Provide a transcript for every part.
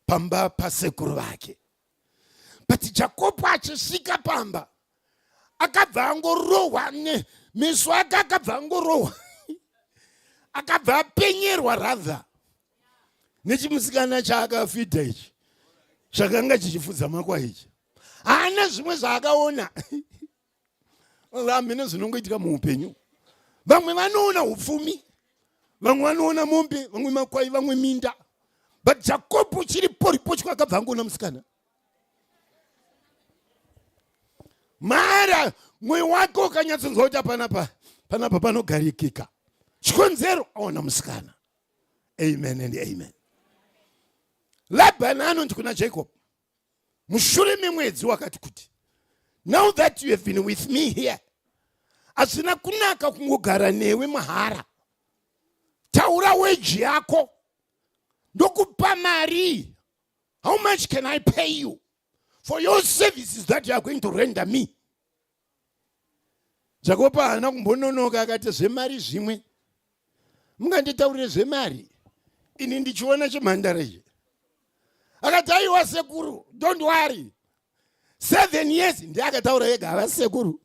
pamba pasekuru vake. But Jakobo achisvika pamba akabva angorohwa meso ake akabva angorohwa akabva apenyerwa rather nechimusikana chaakafidha ichi chakanga chichifudza makwai ichi. Haana zvimwe zvaakaona. Hamene zvinongoitika muupenyu. Vamwe vanoona upfumi, vamwe vanoona mombe, vamwe makwai, vamwe minda, but Jakobho chiri poripotyo akabva angoona musikana. Mara mwoyo wake ukanyatsonzwa kuti apanapa panapa panogarikika, chikonzero aona musikana. Amen and amen. Labhani anoti kuna Jacob mushure memwedzi wakati kuti, now that you have been with me here, hazvina kunaka kungogara newe mahara. Taura weji yako, ndokupa mari. How much can I pay you for your services that you are going to render me? Jakobo haana kumbononoka, akati zvemari zvimwe munganditaurire zvemari ini ndichiona chimhandara ichi. Akati aiwa sekuru, don't worry, 7 years. Ndiye akataura ega, hava sekuru,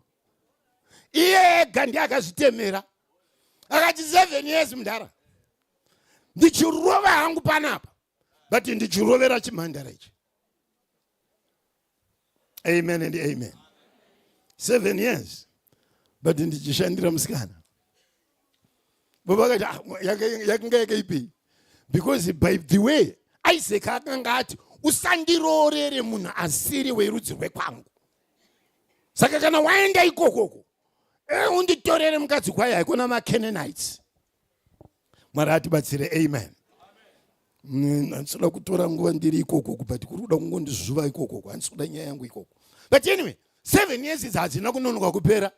iye ega ndiye akazvitemera. Akati 7 years mudhara ndichirova hangu panapa, but ndichirovera chimhandara ichi. Amen and amen. 7 years but ndichishandira musikana. Baba akati ah, yakanga yakaipei? Because by the way Isaac akanga ati usandiroorere munhu asiri werudzi rwekwangu, saka kana waenda ikokoko unditorere mukadzi kwaye haikona maCanaanites. Mwari atibatsire. Amen. Handisikuda kutora nguva ndiri ikoko, but kuri kuda kungondizvuva ikoko, handisi kuda nyaya yangu ikoko. But anyway, 7 years idzi hadzina kunonoka kupera.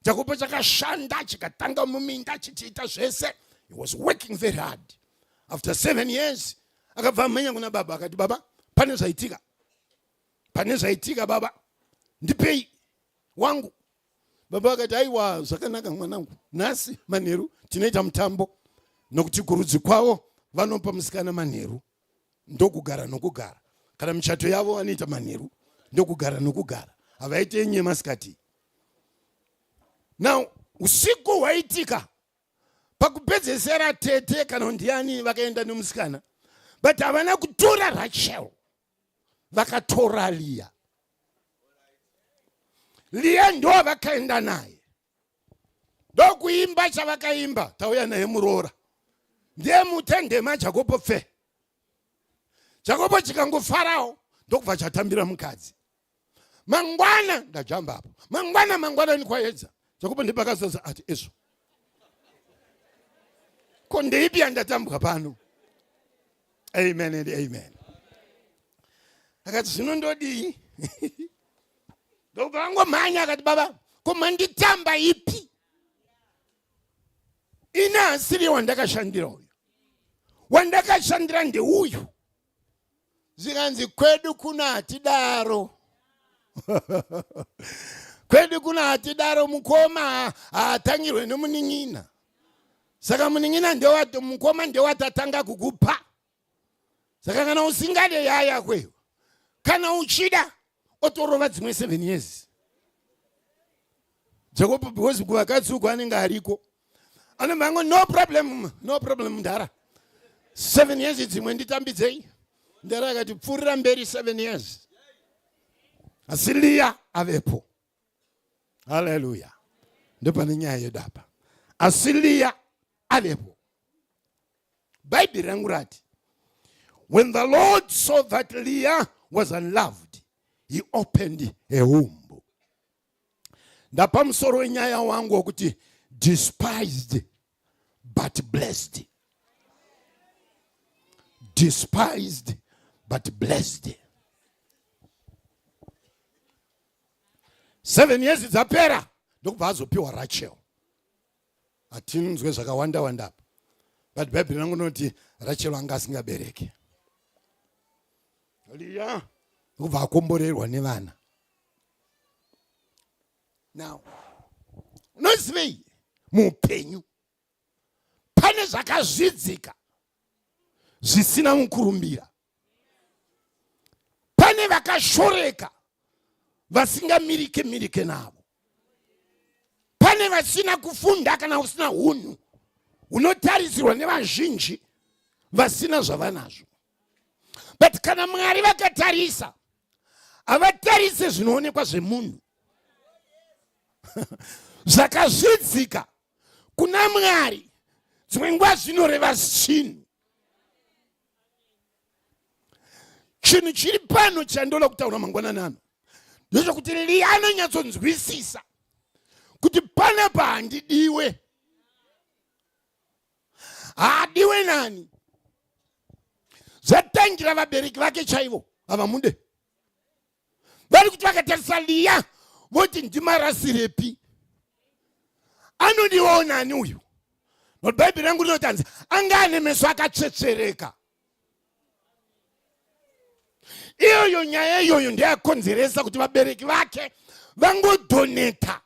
Jakobo chakashanda chikatanga muminda chichiita zvese. He was working very hard. After 7 years akabva amhanya kuna baba akati, baba, pane zvaitika, pane zvaitika baba, ndipei wangu. Baba akati, aiwa zvakanaka mwanangu, nhasi manheru tinoita mutambo, nokuti kurudzi kwavo vanopa musikana manheru ndokugara nokugara. Kana michato yavo vanoita manheru ndokugara nokugara, havaite yenyu yemasikati. Now usiku hwaitika pakupedzesera, tete kana ndiani vakaenda nemusikana, but havana kutora Rachel, vakatora Liya. Liya ndo vakaenda naye ndokuimba chavakaimba, tauya naye muroora, ndiye mutendema Jakobo pfe. Jakobo chikangofarawo ndokubva chatambira mukadzi. Mangwana ndajamba apo, mangwana mangwana nikwaedza, Jakobo ndipakazoza ati izvo ko ndeipi yandatambwa pano? Amen and amen. Akati zvino ndodii? Ndokubva angomhanya akati, baba, ko manditamba ipi? Ini asiri wandakashandira uyu, wandakashandira ndeuyu. Zvikanzi kwedu kuno hatidaro, kwedu kuno hatidaro, mukoma haatangirwe nemunin'ina, saka munin'ina ndewati mukoma ndewatatanga kukupa, saka kana usingade yaya kweyo, kana uchida otorova dzimwe 7 years. Jacob, because kuvakadzi uko anenge ariko, anombango no problem, no problem mudhara, 7 years dzimwe nditambidzei. Mudhara akati pfuurira mberi 7 years, asi Liya avepo. Haleluya. Ndopane nyaya yedu apa. Asi Liya avepo. Bhaibheri rangu rati, when the Lord saw that Leah was unloved, he opened her womb. Ndapa musoro wenyaya wangu wokuti despised but blessed. Despised but blessed. 7 years dzapera ndokubva azopiwa Rachel. Hatinzwe zvakawanda wanda apa, but Bhaibheri rangu rinoti Rachel anga asingabereki. Liya ndokubva akomborerwa nevana. Now unozivei, muupenyu pane zvakazvidzika zvisina mukurumbira. vakashoreka vasingamirike mirike navo. Pane vasina kufunda kana usina hunhu hunotarisirwa nevazhinji vasina zvavanazvo. But kana Mwari vakatarisa, havatarise zvinoonekwa zvemunhu. Zvakazvidzika kuna Mwari dzimwe nguva zvinoreva chinhu. Chinhu chiri pano chandoda kutaura mangwanani ano ndezvekuti Liya anonyatsonzwisisa kuti panapa handidiwe. Haadiwe nani? Zvatangira vabereki vake chaivo havamude. Vari kuti vakatarisa Liya voti ndimarasirepi, anodiwawo nani uyu? Nokuti Bhaibheri rangu rinoti hanzi anga ane meso akatsvetsvereka. Iyoyo nyaya iyoyo ndeyakonzeresa kuti vabereki vake vangodhoneta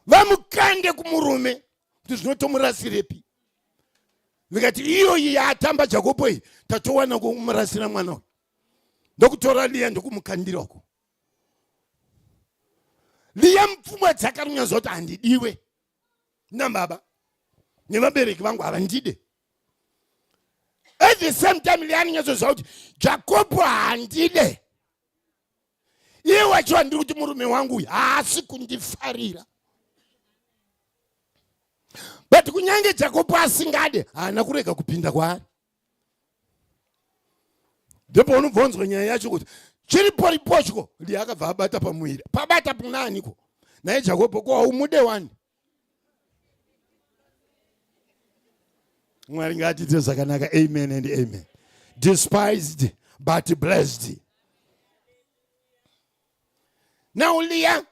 vamukande kumurume kuti zvinotomurasirepi. Vikati iyoyi yaatamba Jakobo iyi tatowana kumurasira mwana uyu, ndokutora Liya ndokumukandira uko. Liya mupfungwa dzake anonyaza kuti handidiwe nababa nevabereki vangu, havandide. At the same time Liya anonyatsoziva kuti Jakobo handide, iye wacho wandiri kuti murume wangu uyu haasi kundifarira. But kunyange Jakobo asingade, haana kurega kupinda kwaari. Ndipo unobvonzwa nyaya yacho kuti chiriporipotyo Liya akabva abata pamuviri. Pabata punaaniko naye Jakobo, ko haumude wani? Mwari ngaatiite zvakanaka. Amen and amen. Despised but blessed. Now Liya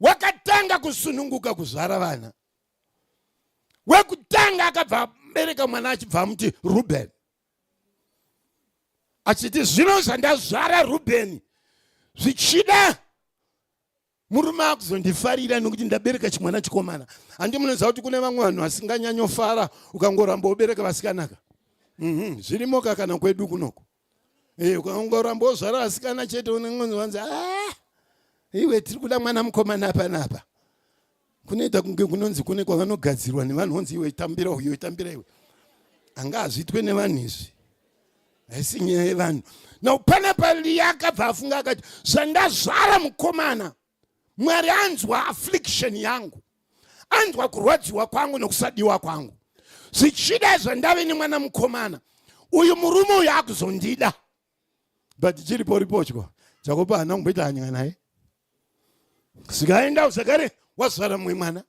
wakatanga kusununguka kuzvara vana. Wekutanga akabva abereka mwana achibva amuti Ruben, achiti zvino zvandazvara Ruben zvichida murume akuzondifarira nekuti ndabereka chimwana chikomana. Handi munoziva kuti kune vamwe vanhu vasinganyanyofara ukangoramba ubereka vasikanaka? Zvirimoka kana kwedu kunoko. Ukangoramba uzvara vasikana chete unenge wanzi ah, iwe tiri kuda mwana mukomana panapa. Kunoita kunge kunonzi kune kwavanogadzirwa nevanhu vonzi iwe tambira uyo, tambira iwe. Anga hazviitwe nevanhu izvi, haisi nyaya yevanhu. Now panapa Liya akabva afunga akati zvandazvara mukomana, Mwari anzwa affliction yangu, anzwa kurwadziwa kwangu nokusadiwa kwangu. Zvichida zvandave nemwana mukomana uyu, murume uyu akuzondida. But chiripo ripotyo, Jakobo haana kumboita hanya naye. Zvikaenda zvakare, wazvara mumwe mwana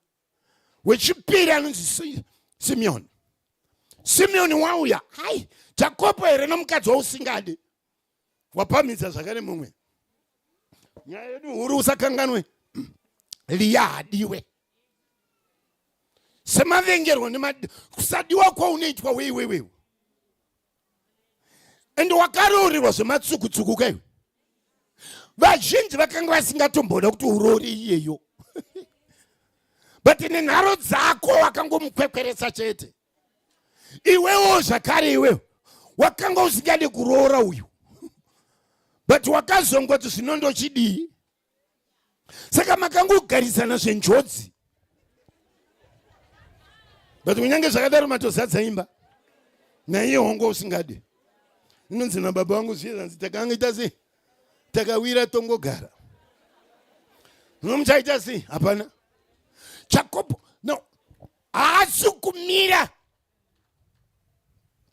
wechipiri anonzi Simeoni. Simeoni wauya, hai Jakobo here nomukadzi wausingade? Wapamhidza zvakare mumwe. Nyaya yedu huru, usakanganwe, Liya hadiwe semavengerwo kusadiwa kwaunoitwa weiwewewe, ende wakaroorerwa zvematsukutsuku kaiwe. Vazhinji vakanga vasingatomboda kuti uroore iyeyo, but nenharo dzako wakangomukwekweresa chete. Iwewo zvakare, iwewo wakanga usingade kuroora uyu, but wakazongoti zvino ndochidii? Saka makangogarisana zvenjodzi, but kunyange zvakadaro matozadza imba naiye wangu usingade. Inonzi nababa vangu zviye zvanzi takangaita sei, takawira tongogara, nomuchaita sei? Hapana. Jakobo no haasi kumira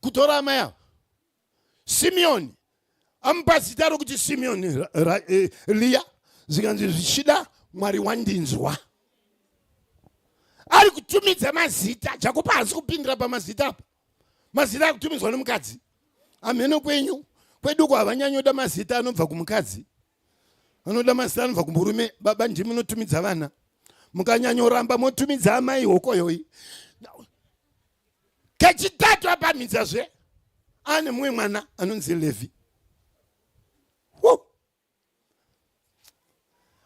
kutora amai ava. Simeoni amupa zita rokuti Simeoni Liya, zvikanzi zvichida Mwari wandinzwa. Ari kutumidza mazita. Jakobo haasi kupindira pamazita apa, mazita akutumidzwa nomukadzi. Amheno kwenyu, kweduko havanyanyoda mazita anobva kumukadzi, vanoda mazita anobva kumurume. Baba ndimi munotumidza vana, mukanyanyoramba motumidza amai hokoyoi. Kechitatu apamhidzazve ane mumwe mwana anonzi Levi.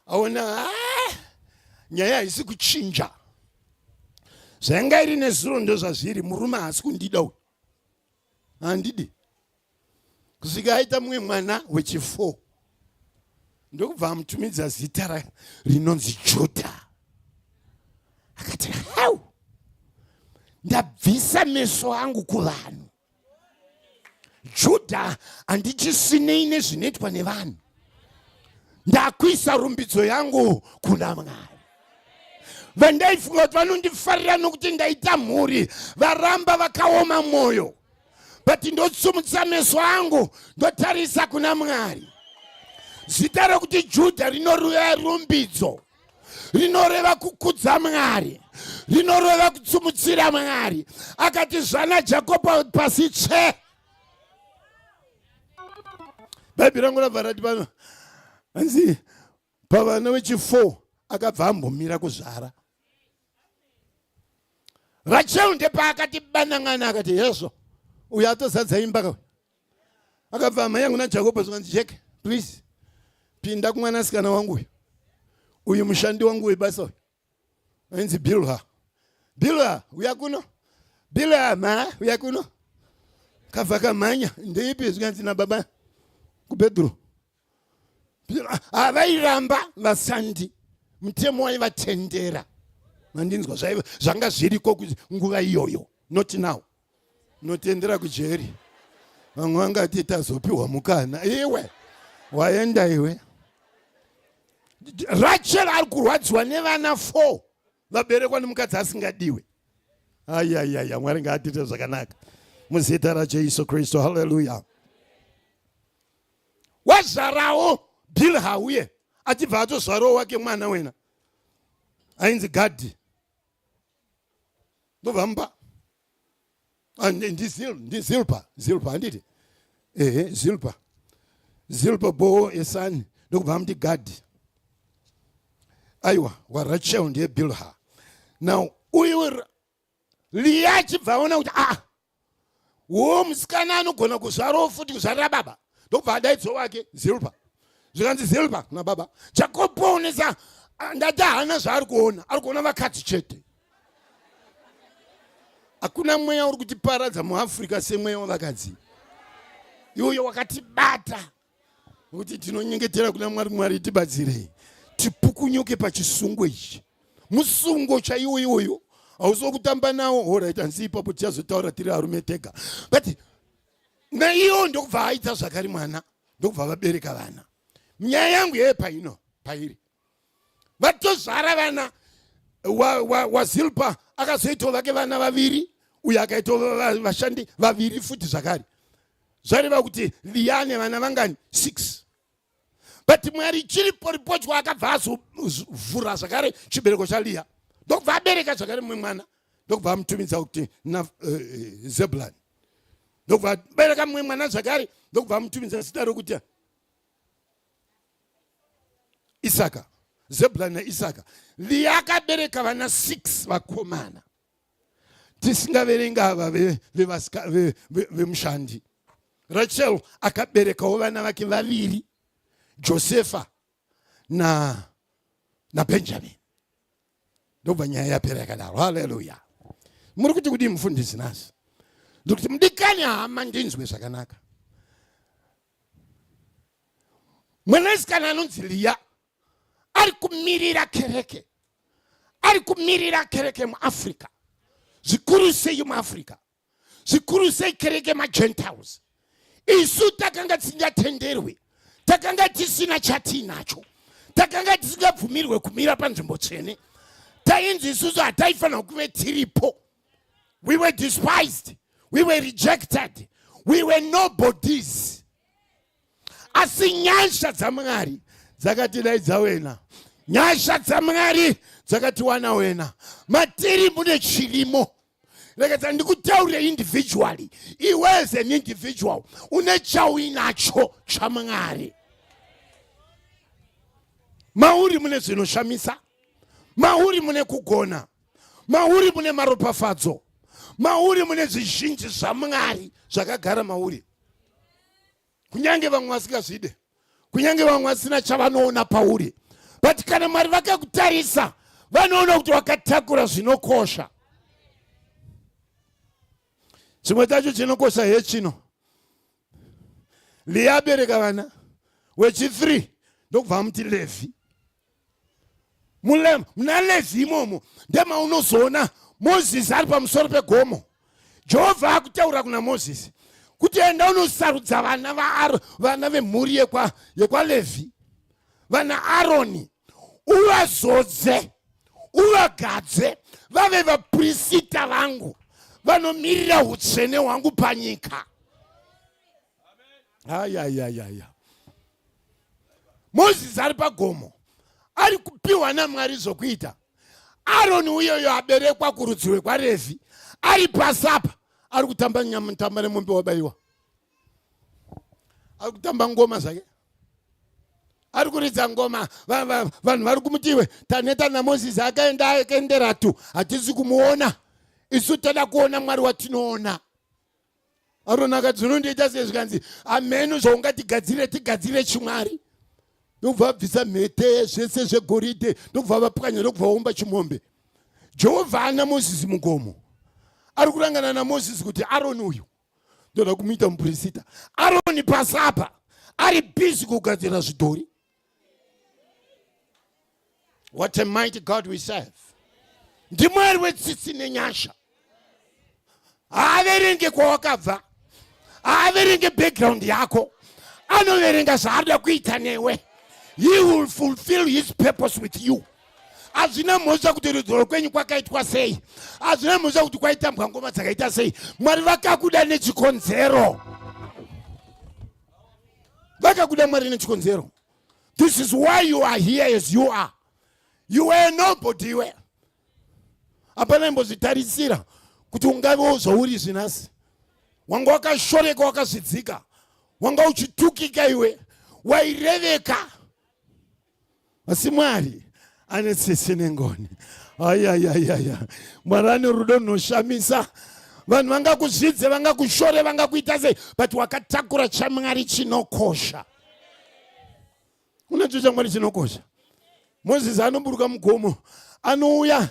Aona nyaya haisi kuchinja, zvanga iri nezuro ndozvazviri. Murume haasi kundida uyu, handidi. Kusvika aita mumwe mwana wechi4 ndokubva amutumidza zita rinonzi Juda. Akati hau, ndabvisa meso angu kuvanhu. Juda handichisinei nezvinoitwa nevanhu, ndakuisa rumbidzo yangu kuna Mwari. Vandaifunga kuti vanondifarira nokuti ndaita mhuri varamba vakaoma mwoyo, but ndotsumutsa meso angu ndotarisa kuna Mwari. Zita rokuti Judha rinoreva rumbidzo, rinoreva kukudza Mwari, rinoreva kutsumutsira Mwari. Akati zvana Jakobho pasi tsve. Bhaibheri rangu rabva rati pano hanzi pavana vechi4 akabva ambomira kuzvara. Rachel ndepaakati banang'ana akati hezvo uyo atozadza imba ka. Akabva amai yangu naJakobho zvikanzi Jack please pinda kumwanasikana wangu uyu, uyu mushandi wangu webasa uyu ainzi Bilha. Bilha uya kuno, Bilha ma uya kuno. Kabva kamhanya ndeipi zvikanzi nababa kubedroom. Havairamba vasandi, mutemo waivatendera. Mandinzwa, zvanga zviriko nguva iyoyo, not now. Notendera kujeri, vamwe vangati tazopiwa mukana. Iwe waenda iwe. Rachel ari kurwadziwa nevana 4 vaberekwa nemukadzi asingadiwe. Ayayaya, Mwari ngaatiite zvakanaka muzita raJesu Kristu. Haleluya. Wazvarawo Bilha uye achibva atozvarawo wake mwana wena ainzi Gadhi. Ndobva mupa ndiZilpa, Zilpa handiti? Ehe, Zilpa. Zilpa boo esani ndokubva amuti Gadhi. Aiwa, waRachel ndiye Bilha. Now uyu Liya achibva aona kuti ah, wo musikana anogona kuzvarawo futi kuzvarira baba, ndokubva adaidzwa wake Zilpa. Zvikanzi Zilpa kuna baba. Jakobo onesa ndati haana zvaari kuona, ari kuona vakadzi chete. Hakuna mweya uri kutiparadza muAfrica semweya wavakadzi iwoyo wakatibata nokuti tinonyengetera kuna Mwari, Mwari tibatsirei tipukunyuke pachisungo ichi. Musungo chaiwo iwoyo hausi wokutamba nawo. Horait, hanzi ipapo tichazotaura tiri arume tega, but naiyo ndokubva aita zvakare mwana, ndokubva vabereka vana. Nyaya yangu yeye paino pairi vatozvara vana waZilpa wa akazoitawo vake vana vaviri, uyo akaitawo vashandi vaviri futi zvakare. Zvareva kuti Liya nevana vangani? 6. But Mwari chiriporipochwa akabva azovhura zvakare chibereko chaLiya, ndokubva abereka zvakare mumwe mwana, ndokubva amutumidza kuti na Zebulani. Ndokubva abereka mumwe mwana zvakare, ndokubva amutumidza zita rokuti Isaka. Zebulani naIsaka. Liya akabereka vana 6 vakomana, tisingaverenga ava vemushandi. Rachel akaberekawo vana vake vaviri, Josefa naBenjamin. Ndobva nyaya yapera yakadaro. Haleluya. Muri kuti kudii mufundisi nhasi? Ndikuti mudikani hama, ndinzwe zvakanaka. Mwanasikana anonzi Liya ari kumirira kereke, ari kumirira kereke muAfrica, zvikuru sei muAfrica, zvikuru sei kereke maGentiles. Isu takanga tisingatenderwi, takanga tisina chatiinacho, takanga tisingabvumirwe kumira panzvimbo tsvene. Tainzi isusu hataifanira kuve tiripo. We were despised, we were rejected, we were nobodies. Asi nyasha dzaMwari dzakatidaidza wena, nyasha dzaMwari dzakatiwana wena. Matiri mune chirimo. Reketa ndikutaurire individually, iwe as an individual une chauinacho chaMwari. Mauri mune zvinoshamisa, mauri mune kugona, mauri mune maropafadzo, mauri mune zvizhinji zvaMwari zvakagara mauri. Kunyange vamwe vasingazvide, kunyange vamwe vasina chavanoona pauri, but kana Mwari vakakutarisa vanoona kuti wakatakura zvinokosha. Chimwe chacho chinokosha hechino. Leya abereka vana wechi3 ndokubva amuti Levhi. Muna Levhi imomo ndemaunozoona Mozisi ari pamusoro pegomo. Jehovha akutaura kuna Mozisi kuti enda unosarudza vana vaAro, vana vemhuri yekwa yekwaLevhi, vana Aroni, uvazodze uvagadze vave vaprisita vangu vanomirira utsvene hwangu panyika. Ayayayaya, Mozisi ari pagomo ari kupiwa naMwari zvokuita. Aroni uyoyo aberekwa kurudzi rwekwaRevhi ari pasapa ari kutamba nyamutamba nemombe wabaiwa, ari kutamba ngoma zvake, ari kuridza ngoma. Vanhu vari kumuti iwe taneta naMozisi, akaenda akaendera tu, hatisi kumuona isu, toda kuona Mwari watinoona. Aroni akati zvinondiita sei? Zvikanzi ameno zvaungatigadzirire, tigadzirire chimwari. Ndokubva vabvisa mhete zvese zvegoridhe, ndokubva vapwanya, ndokubva vaumba chimombe. Jehovha ana Mozisi mugomo, ari kurangana naMozisi kuti Aroni uyu ndoda kumuita mupurisita. Aroni pasapa ari bhizi kugadzira zvidhori. What a mighty God we serve. NdiMwari wetsitsi nenyasha. Haaverenge kwawakabva, haaverenge background yako, anoverenga zvaarida kuita newe. He will fulfill his purpose with you. Hazvina mhosva kuti rudzoro kwenyu kwakaitwa sei, hazvina mhosva kuti kwaitambwa ngoma dzakaita sei. Mwari vakakuda nechikonzero, vakakuda Mwari nechikonzero. This is why you are here as you are. You were nobody iwe, hapana imbozvitarisira kuti ungavewo zvauri zvinasi. Wanga wakashoreka, wakazvidzika, wanga uchitukika iwe, waireveka, asi Mwari ane tsitsi nengoni. Ayayayaya, Mwari ane rudo runoshamisa. Vanhu vangakuzvidze, vangakushore, vangakuita sei, but wakatakura chaMwari chinokosha. Unacho chaMwari chinokosha. Mozisi anoburuka mugomo, anouya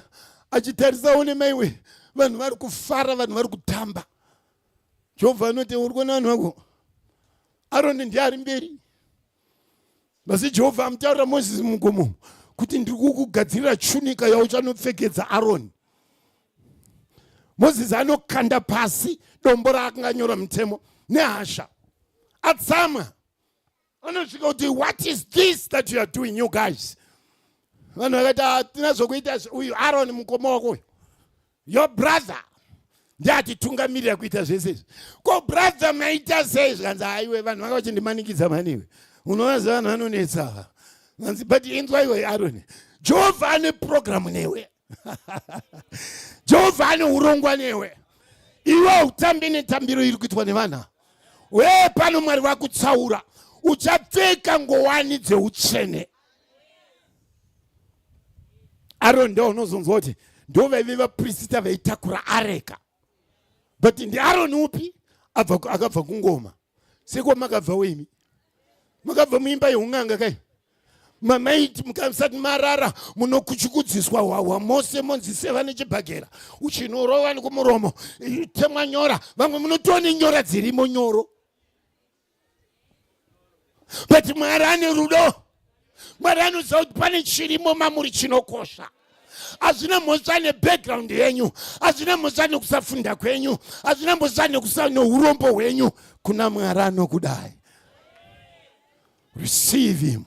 achitarisawo nemaiwe, vanhu vari kufara, vanhu vari kutamba. Jehovha anoti uri kuona vanhu vako, Aroni ndiye ari mberi. Asi Jehovha amutaurira Mozisi mugomo kuti ndiri kukugadzirira chunika yauchanopfekedza Aroni. Mozisi anokanda pasi dombo raakanganyora mutemo nehasha, atsamwa, anosvika kuti what is this that you are doing, you guys? Vanhu vakati hatina zvokuita, uyu Aroni mukoma wako uyu, your brother, ndiye atitungamirira kuita zvese izvi. Ko brother, maita sei? Zvikanzi aiwe, vanhu vanga vachindimanikidza maniwe, unovaziva vanhu vanonetsa. Vanzi but inzwa iwe Aroni, Jehovha ane programu newe, Jehovha ane urongwa newe. Iwe utambi netambiro iri kuitwa nevanhu. Wee pano Mwari vakutsaura, uchapfeka ngowani dzeutsvene. Aroni ndo unozonzwa kuti ndo vaive vaprisita vaitakura areka, but ndiAroni upi akabva kungoma? Seko makabva imi, makabva muimba yeun'anga kai, mamaiti mukasati marara munokuchukudziswa hwahwa mose, monzi seva nechibhagera, uchinorova nekumuromo, temwa nyora, vamwe munotone nyora dzirimo nyoro. But Mwari ane rudo. Mwari anoziva kuti pane chirimo mamuri chinokosha. Hazvina mhosva nebackground yenyu, hazvina mhosva nekusafunda kwenyu, hazvina mhosva neurombo hwenyu. Kuna Mwari anokudai. Receive him,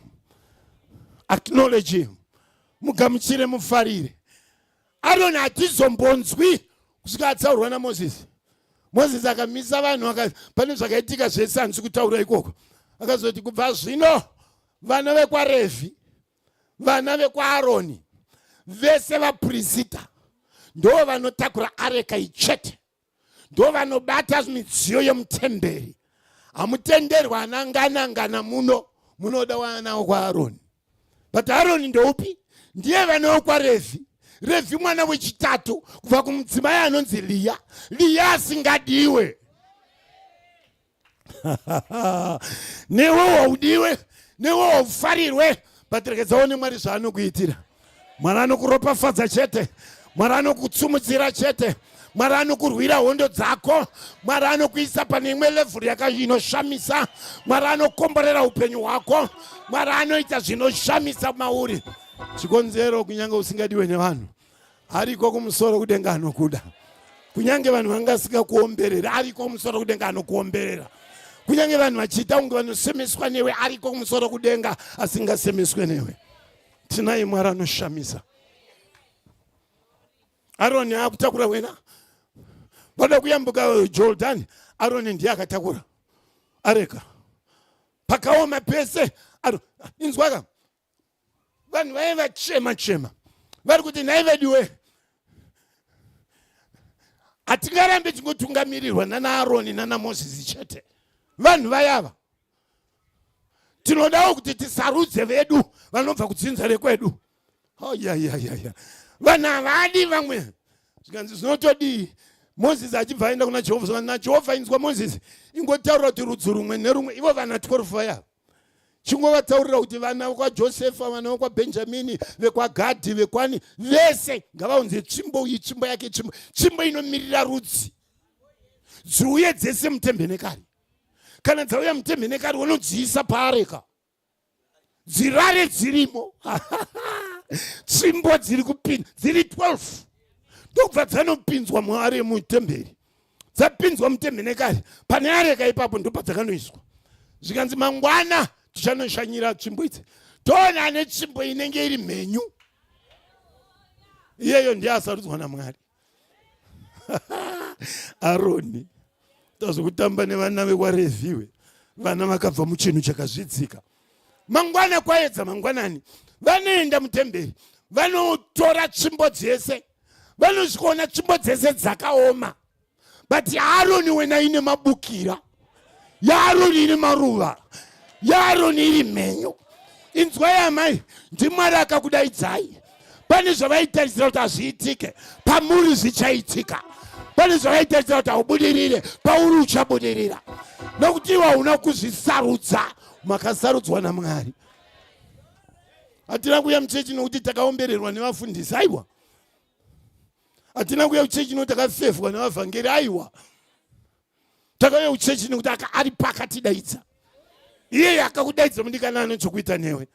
acknowledge him, mugamuchire, mufarire. Aroni hatizombonzwi kusvika atsaurwa naMozisi. Mozisi akamisa vanhu, pane zvakaitika zvese handisi kutaura ikoko. Akazoti kubva zvino vana vekwaRevhi, vana vekwaAroni, vese vapurisita ndo vanotakura areka ichete, ndo vanobata midziyo yemutemberi. Hamutenderwa ana ngana ngana muno, munoda wana wekwaAroni. But Aroni ndoupi? Ndiye vana wekwaRevhi. Revhi mwana wechitatu kubva kumudzimai anonzi Liya. Liya asingadiwe. Newe waudiwe, newe waufarirwe, but regedza one Mwari zvaanokuitira. Mwari anokuropafadza chete, Mwari anokutsumudzira chete. Mwari anokurwira hondo dzako. Mwari anokuisa pane imwe levhuru inoshamisa. Mwari anokomborera upenyu hwako. Mwari anoita zvinoshamisa mauri. Chikonzero kunyange usingadiwe nevanhu, ariko kumusoro kudenga anokuda. Kunyange vanhu vanga vasingakuombereri, ariko kumusoro kudenga anokuomberera. Kunyange vanhu vachiita kunge vanosemeswa newe, ariko kumusoro kudenga asingasemeswe newe. Tinaye Mwari anoshamisa. Aroni akutakura wena, vada kuyambuka Jordani, Aroni ndiye akatakura areka pakaoma pese. Inzwaka, vanhu vaive vachema chema vari kuti nhai veduwe, hatingarambe tingotungamirirwa nana Aroni nana Mozisi chete. Vanhu vayava tinodawo kuti tisarudze vedu vanobva kudzinza rekwedu. Ayayayaya, vanhu havadi vamwe. Zvikanzi zvinotodii? Mozisi achibva aenda kuna Jehovha, zvikanzi naJehovha, inzwa Mozisi, ingotaura kuti rudzi rumwe nerumwe, ivo vana 12 vaya, chingovataurira kuti vana vekwaJosefa, vana vekwaBhenjamini, vekwaGadhi, vekwani, vese ngavaunze tsvimbo iyi, tsvimbo yake, tsvimbo, tsvimbo inomirira rudzi, dziuye dzese mutembhenekari. Kana dzauya mutembhenekari, unodziisa paareka, dzirare dzirimo. Tsvimbo dziri kupinda dziri 12, ndokubva dzanopinzwa muare mutemberi. Dzapinzwa mutembhenekari pane areka ipapo, ndopadzakanoiswa. Zvikanzi mangwana tichanoshanyira tsvimbo idzi, toona ane tsvimbo inenge iri mhenyu, iyeyo ndiye asarudzwa naMwari. Aroni tazokutamba nevana vekwaRevhiwe, vana vakabva muchinhu chakazvidzika. Mangwana kwaedza mangwanani, vanoenda mutemberi, vanotora tsvimbo dzese, vanosvikoona tsvimbo dzese dzakaoma, but yaAroni wena ine mabukira, yaAroni ine maruva, yaAroni iri mhenyu. Inzwai amai, ndiMwari akakudaidzai. Pane zvavaitarisira kuti hazviitike pamuri, zvichaitika. Pane zvavaitarisira kuti haubudirire pauri, uchabudirira, nokuti iwe hauna kuzvisarudza, makasarudzwa naMwari. Hatina kuuya muchechi nokuti takaombererwa nevafundisi, aiwa. Hatina kuuya kuchechi nokuti takafevhwa nevavhangeri, aiwa. Takauya kuchechi nekuti ari pakatidaidza. Iyeye akakudaidza, mudikana, ane chokuita newe.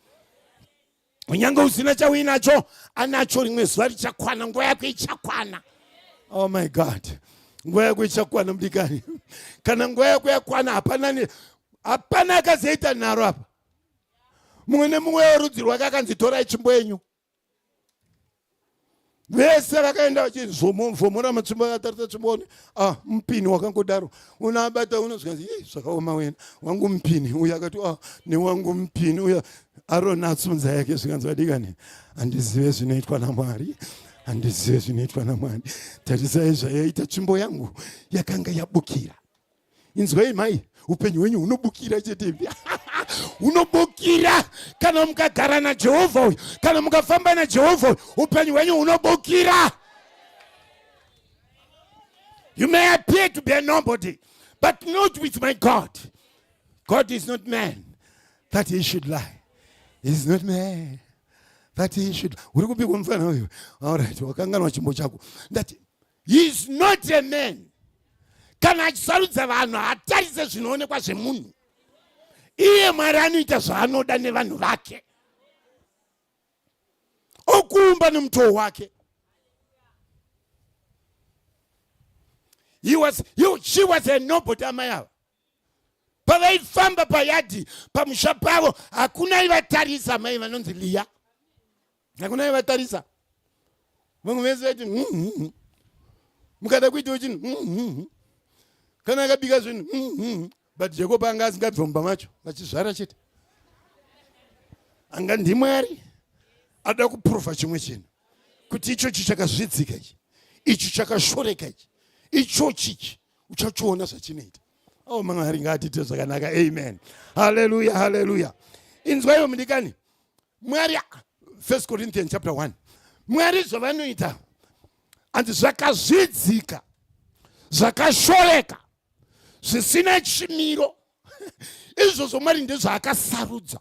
Kunyange usina chauinacho, anacho. Rimwe zuva richakwana, nguva yako ichakwana. Oh my God, nguva yako ichakwana, mudikani. Kana nguva yako yakwana, hapana, hapana akazoita nharo apa. Mumwe nemumwe werudzi rwake akanzi torai tsvimbo yenyu. Vese vakaenda vachivhomora matsvimbo, akatarisa tsvimbo, one ah, mupini wakangodaro, unabata unozvikanzi, zvakaoma wena, wangu mupini uyu. Akati, ah, newangu mupini uyu. Aroni atsunza yake. Zvikanzi, vadikani, handizive zvinoitwa naMwari, handizive zvinoitwa naMwari. Tarisai zvayaita tsvimbo yangu, yakanga yabukira. Inzwai mai, upenyu hwenyu hunobukira chete, hunobukira kana mukagara naJehovha uyu, kana mukafamba naJehovha uyu, upenyu hwenyu hunobukira. You may appear to be a nobody, but not with my God. God is not man that he should lie. He is not man that he should. Uri kupikwa mufana uyu? Alright, wakanganwa chimbo chako. Ndati he is not a man. Kana achisarudza vanhu, haatarise zvinoonekwa zvemunhu. Iye Mwari anoita zvaanoda nevanhu vake, okuumba nemutoo wake. He was, he, she was a nobody, amai ava. Pavaifamba payadhi pamusha pavo, hakuna ivatarisa. Mai vanonzi Liya, hakuna ivatarisa. Vamwe vese vaiti, Mukada kuitawo chinhu, kana akabika zvinhu." But Jacob anga asingabve mumba macho, vachizvara chete. Anga ndiMwari ada kuprova chimwe chinhu, kuti ichochi chakazvidzika ichi, ichi chakashoreka ichi, ichochi ichi uchachiona zvachinoita. Oh, Mwari ngaatiite zvakanaka. Amen, haleluya, haleluya. Inzwaiwo mudikani, Mwari, First Corinthians chapter 1, Mwari zvavanoita, hanzi zvakazvidzika, zvakashoreka, zvisina chimiro, izvozvo Mwari ndezvaakasarudza.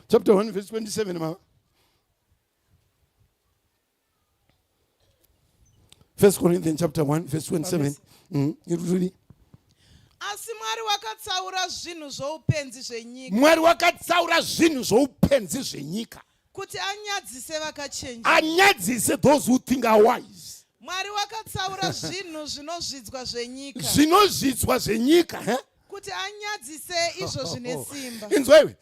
Chapter 1 verse 27, mama. First Corinthians chapter 1 verse 27. Iri Asi Mwari wakatsaura zvinhu zvoupenzi zvenyika. Mwari wakatsaura zvinhu zvoupenzi zvenyika. Kuti anyadzise vakachenjera. Anyadzise those who think are wise. Mwari wakatsaura zvinhu zvinozvidzwa zvenyika. Zvinozvidzwa zvenyika, he? Kuti anyadzise izvo zvine simba. Inzwa iwe.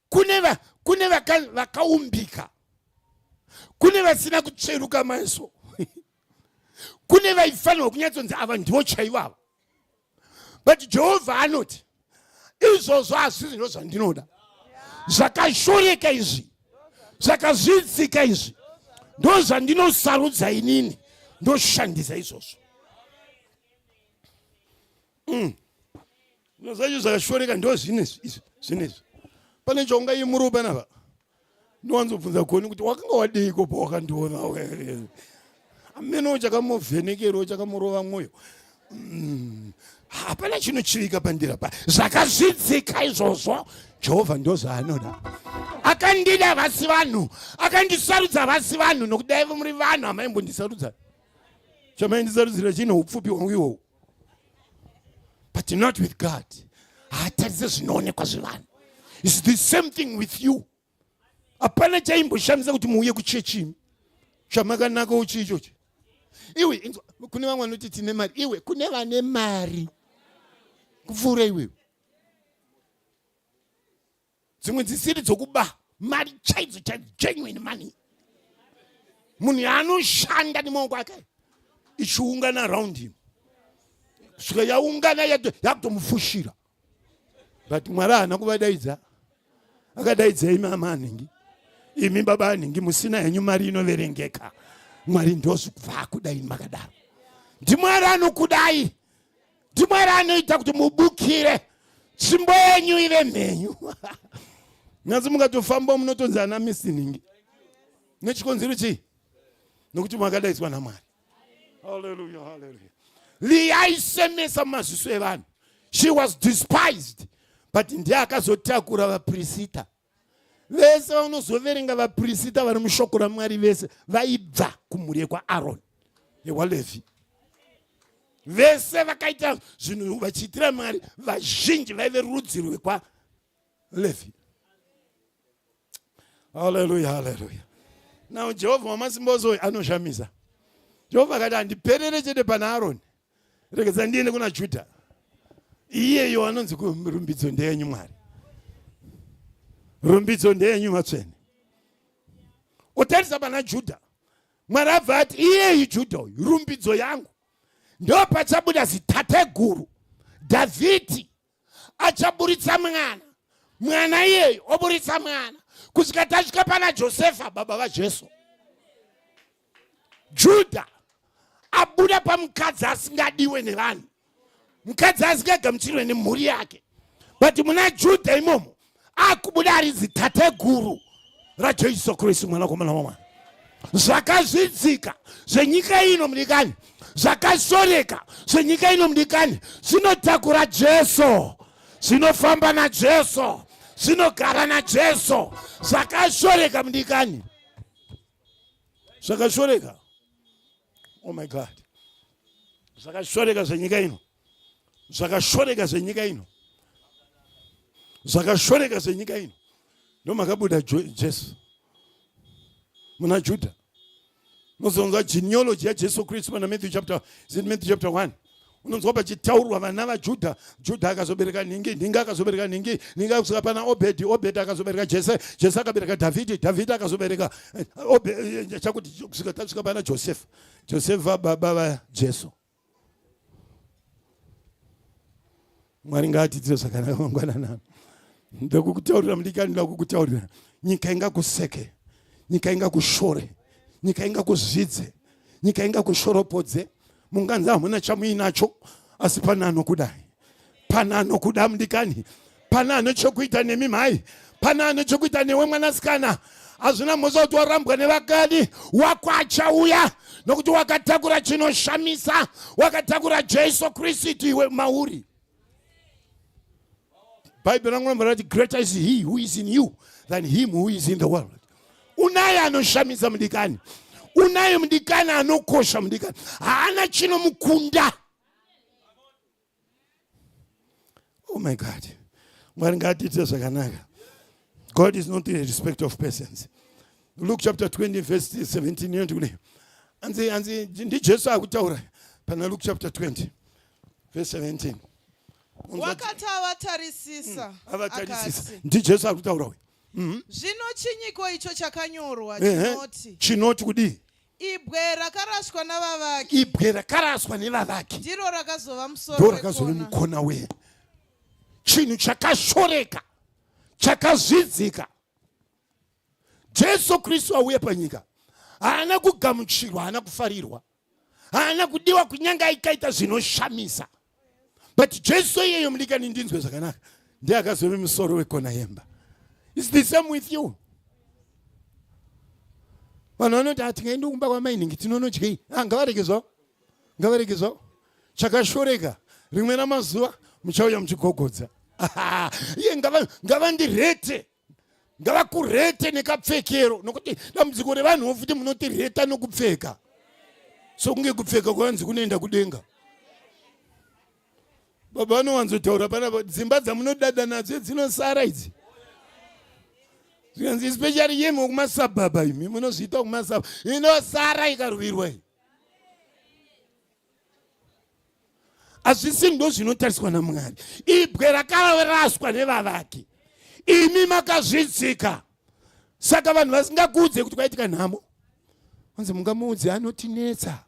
Kune va, kune vakaumbika. Kune vasina kutsveruka meso. Kune vaifanirwa kunyatsonzi ava ndivo chaivo ava. But Jehovha anoti izvozvo hazvisi ndo zvandinoda. Zvakashoreka izvi, zvakazvidzika izvi ndo zvandinosarudza inini, ndoshandisa izvozvo. Zvacho zvakashoreka ndo zvinezvi izvi, zvinezvi. Pane chaungaimuro panapa. Ndowanzobvunza Goni kuti wakanga wadiiko pawakandiona? Ameno chakamuvhenekero chakamurova mwoyo. Hapana chinochivika pandiri apa. Zvakazvidzika izvozvo. Jehovha ndozvaanoda. Akandida vasi vanhu, akandisarudza vasi vanhu, nokuti dai muri vanhu hamaimbondisarudza. Chamaindisarudzira chine upfupi hwangu ihwohwo. But not with God. Haatarise zvinoonekwa zvevanhu. It's the same thing with you. Hapana chaimboshamisa kuti muuye kuchechi imi. Chamakanaka uchi ichochi. Iwe, inzwa, kune vamwe vanoti tine mari. Iwe, kune vane mari kupfuura iwewe. Dzimwe dzisiri dzokuba, mari chaidzo chaidzo, genuine money. Munhu yaanoshanda nemaoko ake ichiungana around him. Kusvika yaungana yakutomufushira. But Mwari haana kuvadaidza. Akadaidza imi ama anhingi. Imi baba anhingi musina henyu mari inoverengeka. Mwari ndozvikubva akudai makadaro. NdiMwari anokudai. NdiMwari anoita kuti mubukire. Tsvimbo yenyu ive mhenyu. Nhasi mukatofamba munotonzi ana misiningi. Nechikonzero chii? Nokuti makadaidzwa naMwari. Hallelujah, hallelujah. Leah aisemesa mumaziso evanhu. She was despised. But ndiye akazotakura vaprisita. Vese vanozoverenga vaprisita vari mushoko raMwari vese vaibva kumhuri yekwaAron yekwaLevi. Vese vakaita zvinhu vachiitira Mwari, vazhinji vaive rudzi rwekwaLevi. Hallelujah, hallelujah. Now Jehovha wamasimba ose uyu anoshamisa. Jehovha akati handiperere chete pana Aroni, regedza ndiende kuna Judha. Iyeyo anonzi rumbidzo ndeyenyu Mwari, rumbidzo ndeyenyu matsvene. Otarisa pana Judha, Mwari abva ati iyeyu Judha uyu rumbidzo yangu, ndo pachabuda zitateguru Dhavhidhi achaburitsa mwana, mwana iyeyu oburitsa mwana kusvika tasvika pana Josefa baba vaJesu. Judha abuda pamukadzi asingadiwe nevanhu, mukadzi asingagamuchirwe nemhuri yake, but muna Judha imomo akubuda ari zitateguru raJesu Kristu mwanakomana waMwari. Zvakazvidzika zvenyika ino mudikani, zvakashoreka zvenyika ino mudikani, zvinotakura Jesu, zvinofamba naJesu, zvinogara naJesu. Zvakashoreka mudikani, zvakashoreka. Oh my God, zvakashoreka zvenyika ino, zvakashoreka zvenyika ino, zvakashoreka zvenyika ino. Ndomakabuda Jesu muna Judha. Unozonzwa genealogy yaJesu Kristu pana Matthew chapter, is it Matthew chapter 1? Unonzwa pachitaurwa vana vaJudha. Judha akazobereka nhingi, nhingi akazobereka nhingi, nhingi akusvika pana Obedi, Obedi akazobereka Jese, Jese akabereka Dhavhidhi, Dhavhidhi akazobereka chakuti kusvika tasvika pana Josefa, Josefa baba vaJesu. Mwari ngaatiitire zvakanaka mangwanana. Ndokukutaurira mudikani, ndoda kukutaurira, nyika ingakuseke, nyika ingakushore, nyika ingakuzvidze, nyika ingakushoropodze, munganzi hamuna chamuinacho, asi pane anokudai, pane anokuda mudikani, pane ane chokuita nemi mhai, pane ane chokuita newe mwanasikana. Hazvina mhosva kuti warambwa nevakadi wako, achauya nokuti wakatakura chinoshamisa, wakatakura Jesu Kristu iwe mauri. Bhaibheri rangu ramba rati greater is he who is in you than him who is in the world. Unaye anoshamisa mudikani, Unaye mudikani anokosha, mudikani haana chinomukunda. Oh my God, Mwari ngaatiitire zvakanaka. God is not a respect of persons. Luke chapter 20 verse 17 inoti kudii? Anzi anzi ndiJesu akutaura pana Luke chapter 20 verse 17. Wakati avatarisisa, Avatarisisa, ndiJesu akutaura uyu. Zvino chinyiko icho chakanyorwa chinoti? Chinoti kudii? Ibwe rakaraswa navavaki. Ibwe rakaraswa nevavaki. Ndiro rakazova musoro. Ndiro rakazova mukona we. Chinhu chakashoreka, chakazvidzika. Jesu Kristu auya panyika. Haana kugamuchirwa, haana kufarirwa. Haana kudiwa kunyange aikaita zvinoshamisa. But Jesu iyeyo, mudikani, ndinzwe zvakanaka, ndiye akazove musoro wekona yemba. It's the same with you. Vanhu vanoti hatingaendi kumba kwamainingi, tinonodyei? Ah, ngavarege zvavo, ngavarege zvavo. Chakashoreka, rimwe ramazuva muchauya muchigogodza. Iye ngavandirete, ngavakurete nekapfekero, nokuti dambudziko revanhuwo futi munotireta nokupfeka, sokunge kupfeka kwanzi kunoenda kudenga. Baba vanowanzotaura panapa, dzimba dzamunodada nadzo dzinosara idzi, zvikanzi especially yemi wekumasabhabha, imi munozviita kumasabha, inosara ikarwirwa iyi. Hazvisi ndo zvinotariswa naMwari. Ibwe rakaraswa nevavaki, imi makazvitsika. Saka vanhu vasingakuudze kuti kwaitika nhamo, anzi mungamuudze, anotinetsa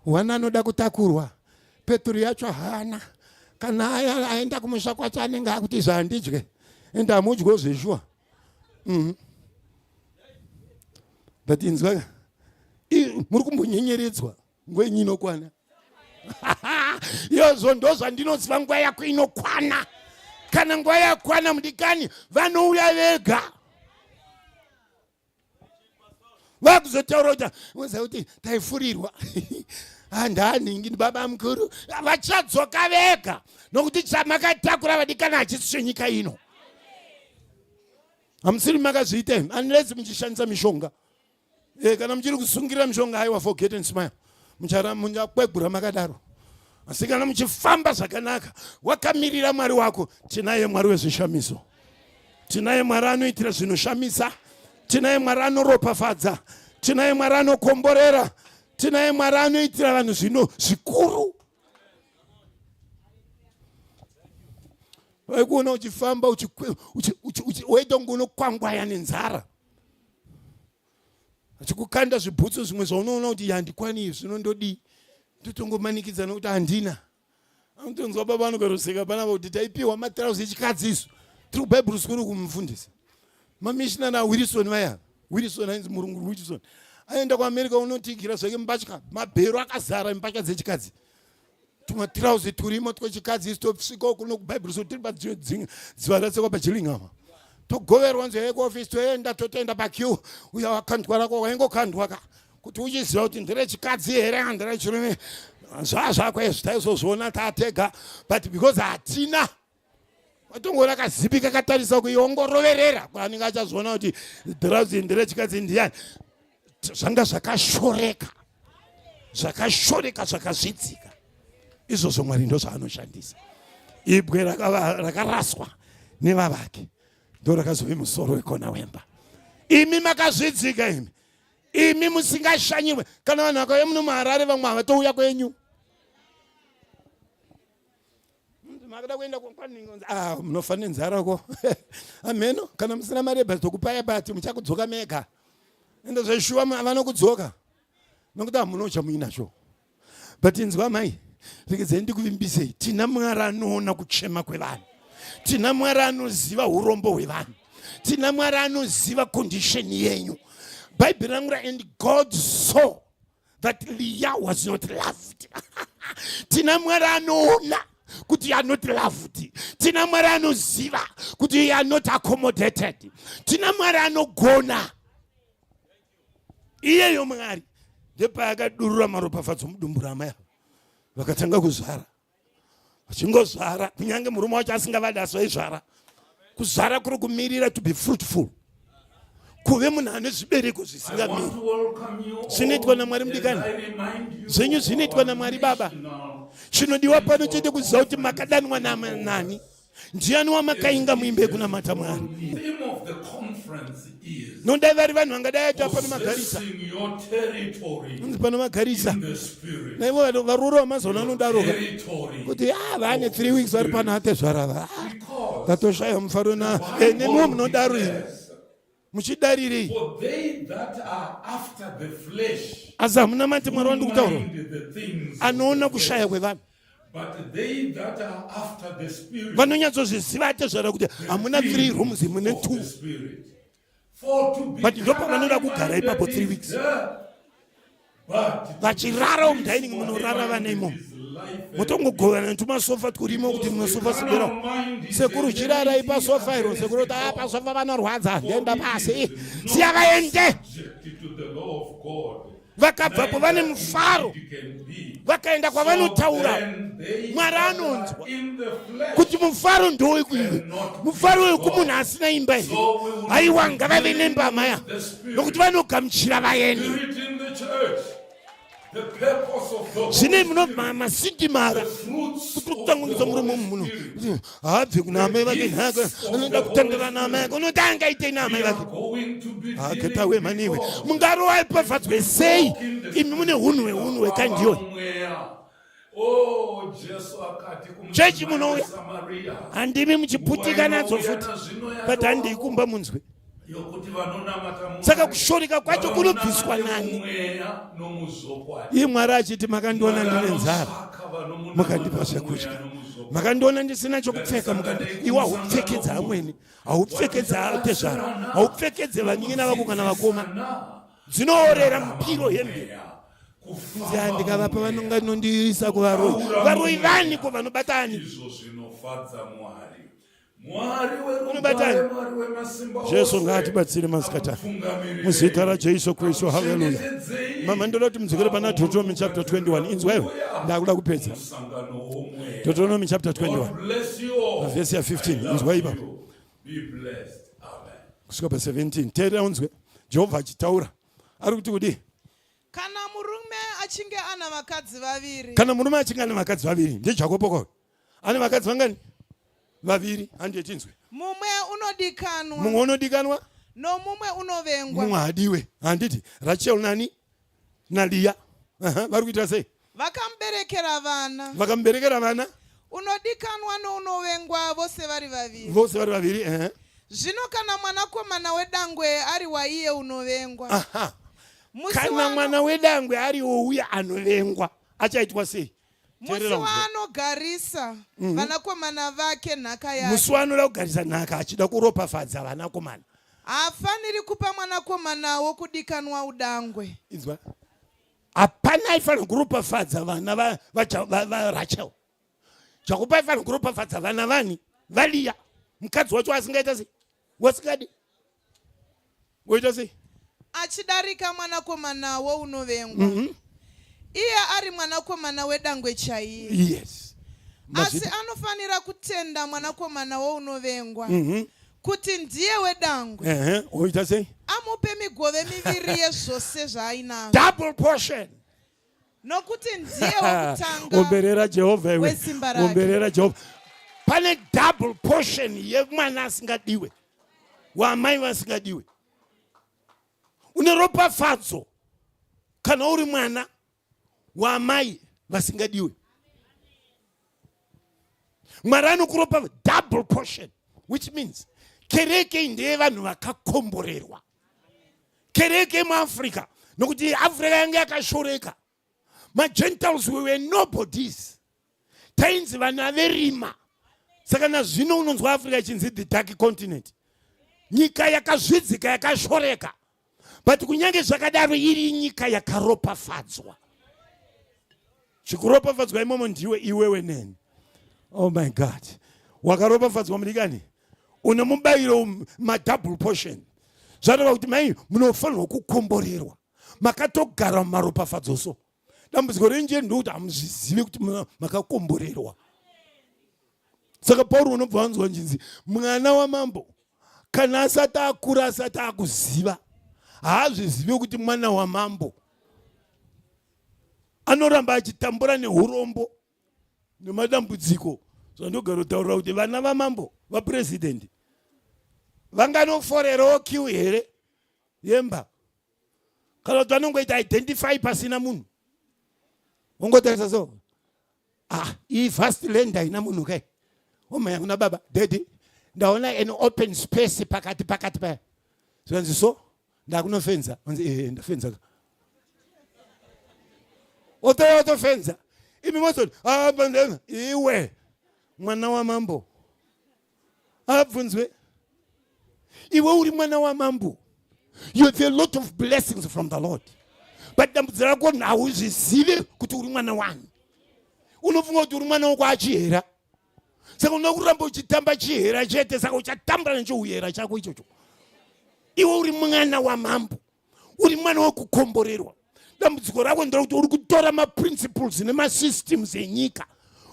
wana, anoda kutakurwa, peturu yacho haana. Kana aenda kumusha kwacho, anenge akuti zvandidye, ende hamudyo zveshuwa. But inzwa, muri kumbonyenyeredzwa, nguva yenyu inokwana. Izvo ndo zvandinoziva, nguva yako inokwana. Kana nguva yakwana, mudikani, vanouya vega vakuzotaura kuti uziva kuti taifurirwa, handaningi baba mukuru. Vachadzoka vega, nokuti chamakatakura, vadikani, hachisi chenyika ino. Hamusiri makazviita imi, unless muchishandisa mishonga. Kana muchiri kusungirira mishonga, aiwa, forget and smile, muchakwegura makadaro. Asi kana muchifamba zvakanaka, wakamirira Mwari wako, tinaye Mwari wezvishamiso, tinaye Mwari anoitira zvinoshamisa, tinaye Mwari anoropafadza, tinaye Mwari anokomborera, tinaye Mwari anoitira vanhu zvino zvikuru. Vaikuona uchifamba waita kunge unokwangwaya nenzara, achikukanda zvibhutsu zvimwe zvaunoona kuti handikwani, zvinondodii, totongomanikidza nokuti handina. Anotonzwa baba vanogaroseka panapa kuti taipiwa matirauzi echikadzi isu tiri kuBible school kumufundisi mamishinari aWilson vaya. Wilson ainzi murungu Wilson, aenda kuAmerica, unotigira zvake mbatya, mabhero akazara mbatya dzechikadzi, tumatirauzi turimo twechikadzi. Isu tosvikawo kuno kuBible school tiri padziva ratsekwa paGillingham, togoverwa nzveye yekuofisi, toenda, totoenda paqueue. Uya wakandwa rako, waingokandwa ka kuti uchiziva kuti nderechikadzi here, nderechirume, zvazvako izvi taizozviona tatega. But because hatina, watongoona kazipi kakatarisa kuiongoroverera, kwaanenge achazviona kuti dhirauzi nderechikadzi ndiyani. Zvanga zvakashoreka, zvakashoreka, zvakazvidzika izvozvo, Mwari ndo zvaanoshandisa. Ibwe rakaraswa nevavaki ndo rakazove musoro wekona wemba. Imi makazvidzika, imi, imi musingashanyirwe. Kana vanhu vakauya muno muHarare, vamwe havatouya kwenyu. Makada kuenda kwaningi, ah, munofa nenzara ko, ameno. Kana musina mari yebhasi, tokupaya, but muchakudzoka mega. Ende zveshuwa vanokudzoka, nokuti hamuno chamuinacho. But inzwa mai, regedzai ndikuvimbisei, tina Mwari anoona kuchema kwevanhu, tina Mwari anoziva urombo hwevanhu, tina Mwari anoziva condition yenyu. Bhaibheri rangu ra, "And God saw that Leah was not loved." Tina Mwari anoona kuti you are not loved, tina Mwari anoziva kuti you are not accommodated, tina Mwari anogona. Iyeyo Mwari ndepaakadurura maropafadzo mudumbu ramai ava, vakatanga kuzvara, vachingozvara kunyange murume wacho asingavadi, asi vaizvara. Kuzvara kuri kumirira to be fruitful. Kuve munhu ane zvibereko zvisingamiri zvinoitwa namwari mudikani zvenyu zvinoitwa namwari baba chinodiwa pano chete kuziva kuti makadanwa nani ndiani wamakainga muimba yekunamata mwari nodai vari vanhu vangadai aita pano magarisa unzi pano magarisa naivo varoora vamazuva anodaroka kuti ah, vane three weeks vari pano atezvarava ah, vatoshaya mufaro na eh, nemiwo munodaro imi muchidarirei asi hamuna mati mwari wandiri kutaura anoona kushaya kwevanhu vanonyatsozviziva atezvara kuti hamuna three rooms mune two but ndopavanoda kugara ipapo three weeks vachirara mudining munorara vana imomo motongogovana netumasofa twurimo kuti munosofa sibera sekuru chirarai pasofa iro sekuru kuti a ah, pasofa vanorwadza ndenda pasi siya vaende vakabvapo vane mufaro vakaenda kwavanotaura mwari anonzwa kuti mufaro ndowekuiwe mufaro wekumunhu asina imba here haiwa ngavave nemba maya nokuti vanogamuchira vaeni zvine munomasindimara kuti kutangungisa murume muno haabve kuna amai vake nhaka anoda kutandira naamai vake unoti angaitei naamai vake aketawe maniwe mungarowa ipafadzwe sei imi mune hunhu hwehunhu hwekandiyoyi Oh, chechi munouya handimi muchiputika nadzo futi but handei kumba munzwe saka kushoreka kwacho kunobviswa nani iye mwari achiti makandiona ndine nzara mukandipa zvekudya makandiona ndisina chokupfeka mukandi iwe haupfekedza amweni haupfekedza tezvara haupfekedze vanin'ina vako kana vakoma dzinoorera mupiro hembe nzia ndikavapa vanonga nondiisa kuvaroyi varoyi vani ko vanobata ani unobata ani jesu ngaatibatsire masikati muzita rajesu kristu haleluya mama ndoda kuti mudzokere pana deuteronomy chapter 21 inzwaiwo ndakuda kupedza deuteronomy chapter 21 pavhesi ya 15 inzwai ipapo kusvika pa 17 teerera unzwe jehovha achitaura ari kuti kudii kana murume achinge ana vakadzi vaviri kana murume achinge ane vakadzi vaviri ndijakobo ko ane vakadzi vangani vaviri handiye tinzwe mumwe unodikanwa mumwe unodikanwa nomumwe unovengwa mumwe hadiwe handiti rachel nani naliya vari kuita sei vakamuberekera vana vakamuberekera vana unodikanwa nounovengwa vose vari vaviri vose vari vaviri ehe zvino kana mwanakomana wedangwe ari waiye unovengwa Aha. kana mwana wedangwe ari wouya anovengwa achaitwa sei musi waanogarisa mhm. vanakomana vake nhaka yake musi waanoda kugarisa nhaka achida kuropafadza vanakomana haafaniri kupa mwanakomana wokudikanwa udangwe inzwa hapana aifanira kuropafadza vana varachel jakobo aifanira kuropafadza vana vani valiya mukadzi wacho asingaita sei wasingadi woita sei achidarika mwanakomana wounovengwa mm -hmm. iye ari mwanakomana wedangwe chaiye yes asi anofanira kutenda mwanakomana wounovengwa mm -hmm. kuti ndiye wedangwe oita sei amupe migove miviri yezvose zvaainazvo double portion nokuti ndiye wekutanga omberera jehovha iwe wesimba rake. omberera jehovha pane double portion yemwana asingadiwe waamai vasingadiwe une ropafadzo kana uri mwana waamai vasingadiwe mwari anokuropa double portion which means kereke ndeyevanhu vakakomborerwa kereke muafrica nokuti africa yange yakashoreka magentiles we were nobodies tainzi vana verima saka nazvino unonzwa africa ichinzi the dark continent nyika yakazvidzika yakashoreka but kunyange zvakadaro iri nyika yakaropafadzwa chikuropafadzwa imomo ndiwe iwewe neni oh my god wakaropafadzwa mudikani une mubayiro madouble portion zvareva kuti mai munofanirwa kukomborerwa makatogara mumaropafadzo so dambudziko renyu ndokuti hamuzvizivi kuti makakomborerwa saka pauro unobva wanzwa njinzi mwana wamambo Kana asati akura, asati akuziva, haazvizive kuti mwana wamambo. Anoramba achitambura neurombo nemadambudziko. Zvandogarotaurira kuti vana vamambo, vapurezidendi, vanganoforerawo kiu here yemba, kana kuti vanongoita identify pasina munhu, wongotarisa so, ah, iyi vast land haina munhu kai. Omhanya kuna baba, "Daddy, ndaona an open space pakati pakati paya." Zvanzi, "So ndakunofenza?" Onzi, "Ehe, ndafenza." Otoya otofenza. Imi mozoti, "Ah, iwe mwana wamambo abvunzwe. Iwe uri mwana wamambo. You have a lot of blessings from the Lord, but dambudziko rako, hauzvizive kuti uri mwana wani. Unofunga kuti uri mwana wokwaachihera, saka unoda kuramba uchitamba chihera chete, saka uchatambura nechiuyera chako ichocho. Iwe uri mwana wamambo, uri mwana wekukomborerwa. Dambudziko rako nderekuti uri kutora maprinciples nemasystems enyika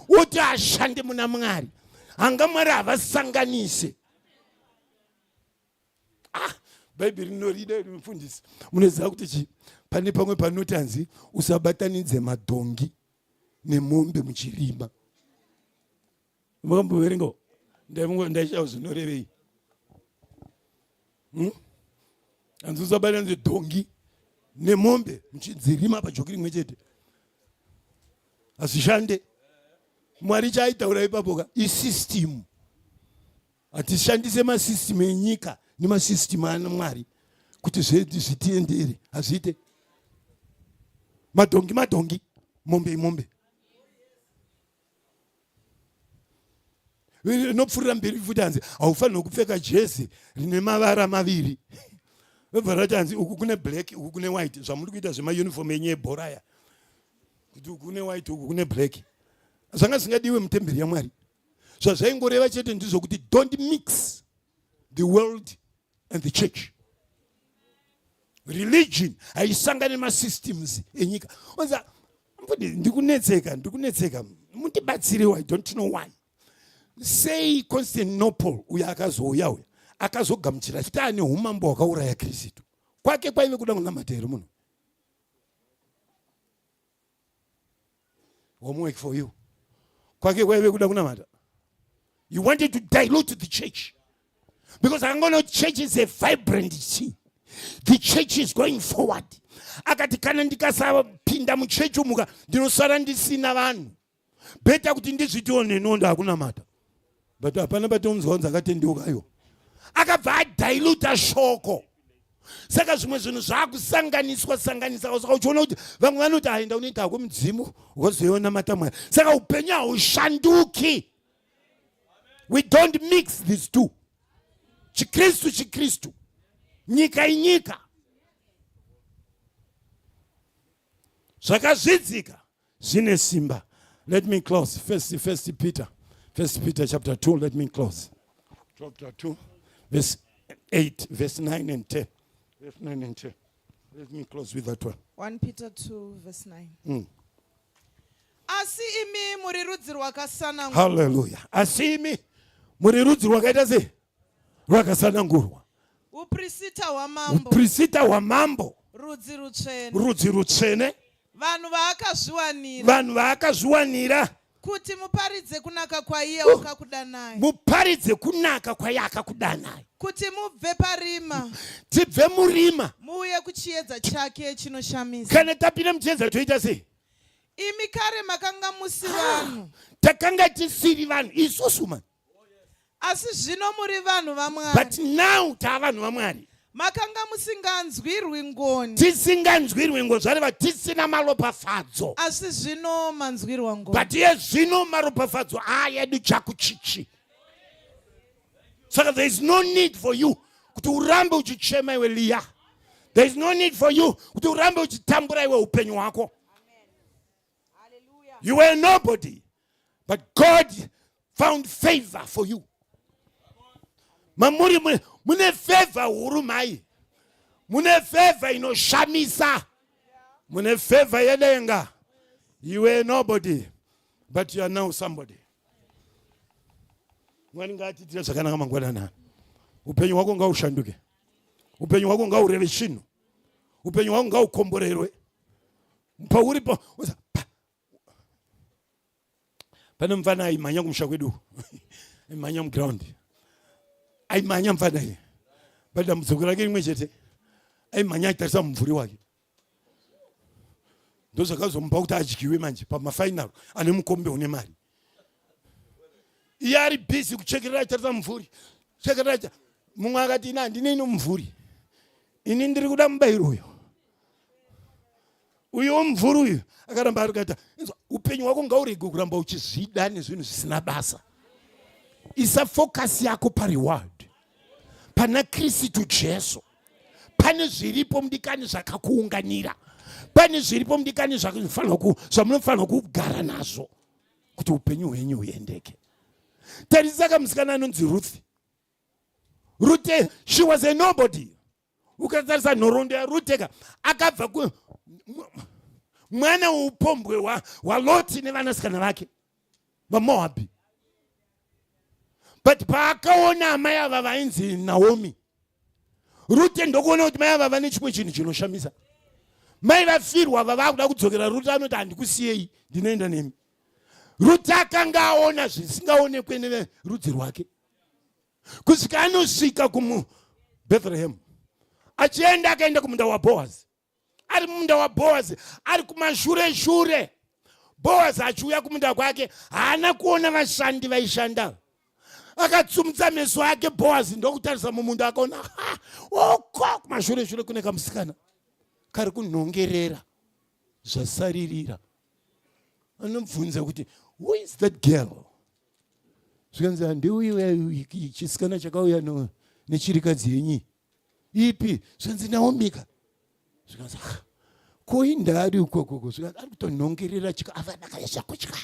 woti ashande muna Mwari. Hanga Mwari havasanganise. Ah, Bhaibheri rinorida iri, mufundisi. Munoziva kuti chi pane pamwe panoti hanzi usabatanidze madhongi nemombe muchirima. Makamboverengawo? Ndaishawo zvinorevei? Hanzi usabatanidze dhongi nemombe muchidzirima pajoki rimwe chete, hazvishande. Mwari chaaitaura ipapo ka isystem. Hatishandise masystem enyika nemasystem ana Mwari kuti zvitiendere, hazviite. Madhongi madhongi, mombe imombe. Inopfuurira mberi futi, hanzi haufanirwi kupfeka jezi rine mavara maviri. Vobva rati hanzi uku kune black, uku kune white. Zvamuri kuita zvemauniform enyu ebhora aya, kuti uku kune white, uku kune black, zvanga zvingadiwe mutemberi yaMwari. Zvazvaingoreva chete ndizvokuti don't mix the world and the church. Religion haisangani nemasystems enyika. Onza ndikunetseka, ndikunetseka, mundibatsirewo. I don't know why. Sei Constantinople uyo akazouya, uya akazogamuchira chiti ane umambo hwakauraya Kristu, kwake kwaive kuda kunamata here munhu? Homework for you. Kwake kwaive kuda kunamata? You wanted to dilute the church because akangoona kuti church is a vibrant thing, the church is going forward. Akati, kana ndikasapinda muchechi umuka, ndinosara ndisina vanhu. Better kuti ndizvitiwo neniwo ndakunamata. But hapana patonzwa kunzi akatendeukayo. Akabva adiluta shoko, saka zvimwe zvinhu zvaakusanganiswa sanganisa. Saka uchiona kuti vamwe vanoti, aenda unoita hako mudzimu, wozoyonamata Mwari, saka upenyu haushanduki. We don't mix these two. Chikristu chikristu, nyika inyika. Zvakazvidzika zvine simba. Let me close. First Peter, First Peter chapter 2. Let me close. Chapter 2 verse 8, verse 9 and 10, verse 9 and 10. Let me close with that one. 1 Peter 2 verse 9. Asi imi muri rudzi rwakasanangurwa. Haleluya. Asi imi muri rudzi rwakaita sei? Rwakasanangurwa. Uprisita hwamambo. Uprisita hwamambo. Rudzi rutsvene. Rudzi rutsvene. Vanhu vaakazviwanira. Vanhu vaakazviwanira. Kuti muparidze kunaka kwaiye wakakudanai. Muparidze kunaka kwaiye akakudanai. Kuti mubve parima. Tibve murima. Muuye kuchiedza chake chinoshamisa. Kana tapinda muchiedza toita sei? Imi kare makanga musi vanhu. Takanga tisiri vanhu isusu man. Asi zvino muri vanhu vaMwari. But now taa vanhu vaMwari. Makanga musinganzwirwi ngoni. Tisinganzwirwi ngoni, zvareva tisina maropafadzo. Asi zvino manzwirwa ngoni. But iye zvino maropafadzo ayedu chakuchichi, saka there is no need for you kuti urambe uchichema iwe Liya. There is no need for you kuti urambe uchitambura iwe upenyu hwako. You were nobody, but God found favor for you. Mamuri mune favor huru, mai, mune favor inoshamisa, mune favor yedenga. You were nobody, but you are now somebody. Mwari ngaatiitire zvakanaka mangwanani. Upenyu hwako ngaushanduke, upenyu hwako ngaureve chinhu, upenyu hwako ngaukomborerwe. Pauri pa pane mufana aimhanya kumusha kwedu, aimhanya muground, aimhanya mufana iye, but dambudziko rake rimwe chete, aimhanya achitarisa mumvuri wake. Ndozvakazomupa kuti adyiwe manje pamafinal ane mukombe une mari. Iye ari busy kuchekerera achitarisa mumvuri, chekerera. Mumwe akati, "Ini handinei nomumvuri, ini ndiri kuda mubayiro uyo." Uyo mumvuri uyu akaramba ari kuita. Upenyu hwako ngaurege kuramba uchizvida nezvinhu zvisina basa. Isa focus yako pareward, pana Kristu Jesu. Pane zviripo, mudikani, zvakakuunganira. Pane zviripo, mudikani, zvamunofanirwa kugara nazvo kuti upenyu hwenyu huendeke. Tarisaka musikana anonzi Ruth. Rute, she was a nobody. Ukatarisa nhoroondo yaRuteka, akabva ku mwana weupombwe waLoti nevanasikana vake vaMoabhi. But paakaona amai ava vainzi Naomi, Rute ndokuona kuti mai ava vane chimwe chinhu chinoshamisa. Mai vafirwa vava kuda kudzokera, Rute anoti, "Handikusiyei, ndinoenda nemi." Rute akanga aona zvisingaonekwe neverudzi rwake kusvika anosvika kumu Bethlehem. Achienda, akaenda kumunda waBhoazi. Ari mumunda waBhoazi, ari kumashure shure, Bhoazi achiuya kumunda kwake, haana kuona vashandi vaishanda. Akatsumutsa meso ake Bhoazi ndokutarisa mumunda, akaona oko kumashure shure kune kamusikana kari kunhongerera zvasaririra. Anobvunza kuti, "Who is that girl?" Zvikanzi, "Handiuyi chisikana chakauya nechirikadzi yenyi." "Ipi?" Zvikanzi, "Naomika." Zvikanzi, "Ko indari ukokoko?" Zvikanzi, "Ari kutonhongerera chika avanakaya zvakutya."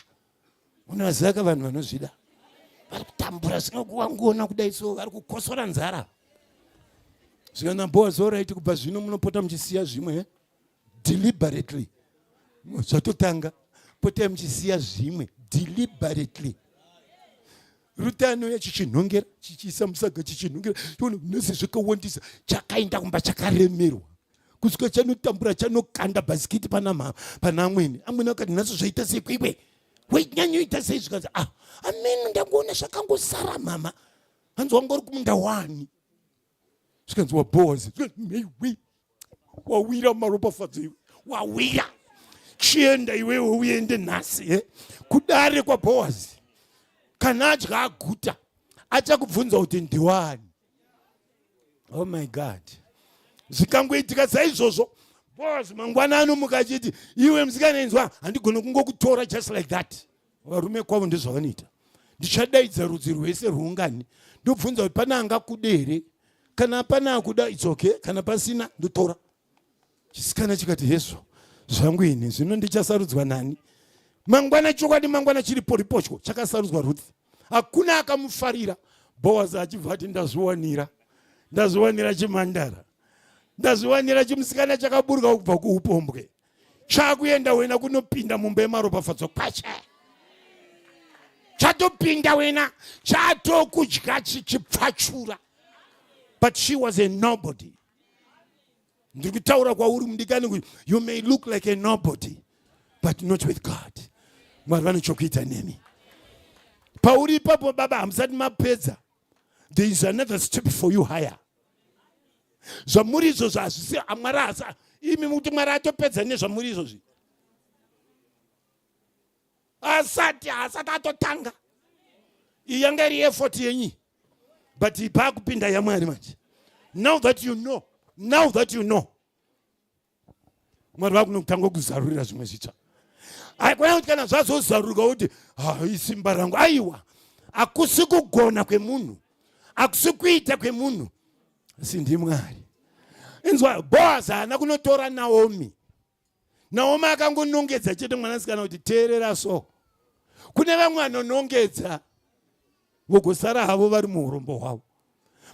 Unoziva vanhu vanozvida vari kutambura, zvingakuwanguona kudai so vari kukosora nzara. Zvikanzi naBhoazi, "Alright, kubva zvino munopota muchisiya zvimwe deliberately." Zvatotanga, potai muchisiya zvimwe deliberately. Rute anouya chichinhongera, chichiisa musaga, chichinhongera nese zvakawandisa. Chakaenda kumba chakaremerwa kusvika chanotambura, chanokanda bhasikiti pana amwene. Amwene akati, "Nhasi zvaita sei kwiwe? Weinyanyoita sei?" Zvikanzi, "Ah, amene, ndangoona zvakangosara, mama." Hanzi, "Wanga uri kumunda wani?" Zvikanzi, "WaBhoazi." "Meiwe, wawira maropafadzo iwe, wawira. Chienda iwewe, uende nhasi kudare kwaBhoazi. Kana adya aguta, achakubvunza kuti ndiwani." Oh my God! Zvikangoitika saizvozvo, Boazi mangwana anomuka achiti, "Iwe musikana, inzwa, handigoni kungokutora just like that. Varume kwavo ndezvavanoita. Ndichadaidza rudzi rwese rwungani, ndobvunza kuti pane angakude here. Kana pane akuda, it's okay. Kana pasina, ndotora." Chisikana chikati, "Hezvo zvangu ini, zvino ndichasarudzwa nani mangwana?" Chokwadi, mangwana chiri poripotyo chakasarudzwa Ruth. Hakuna akamufarira. Boaz achibva ati, "Ndazviwanira, ndazviwanira chimhandara, ndazviwanira chimusikana chakaburuka kubva kuupombwe, chakuenda wena kunopinda mumba yemaropafadzo kwache. Chatopinda wena, chatokudya chichipfachura." But she was a nobody. Ndiri kutaura kwauri, mudikani, kuti you may look like a nobody, but not with God. Mwari vane chokuita nemi. Pauri ipapo, baba, hamusati mapedza. There is another step for you higher. Zvamuri izvozvo hazvisi Mwari hasa imi mukuti Mwari atopedza nezvamuri izvozvi. Asati, asati atotanga. Iyi yanga iri effort yenyi, but paakupinda yaMwari manje. Now that you know, now that you know, Mwari vakunotanga kuzarurira zvimwe zvitsva. Aikona kuti kana zvazozaruka kuti isimba rangu. Aiwa, hakusi kugona kwemunhu, hakusi kuita kwemunhu, asi ndiMwari. Inzwa, Boaz haana kunotora Naomi. Naomi akangonongedza chete mwanasikana kuti, "Teerera." So kune vamwe vanonongedza vogosara havo vari muurombo hwavo,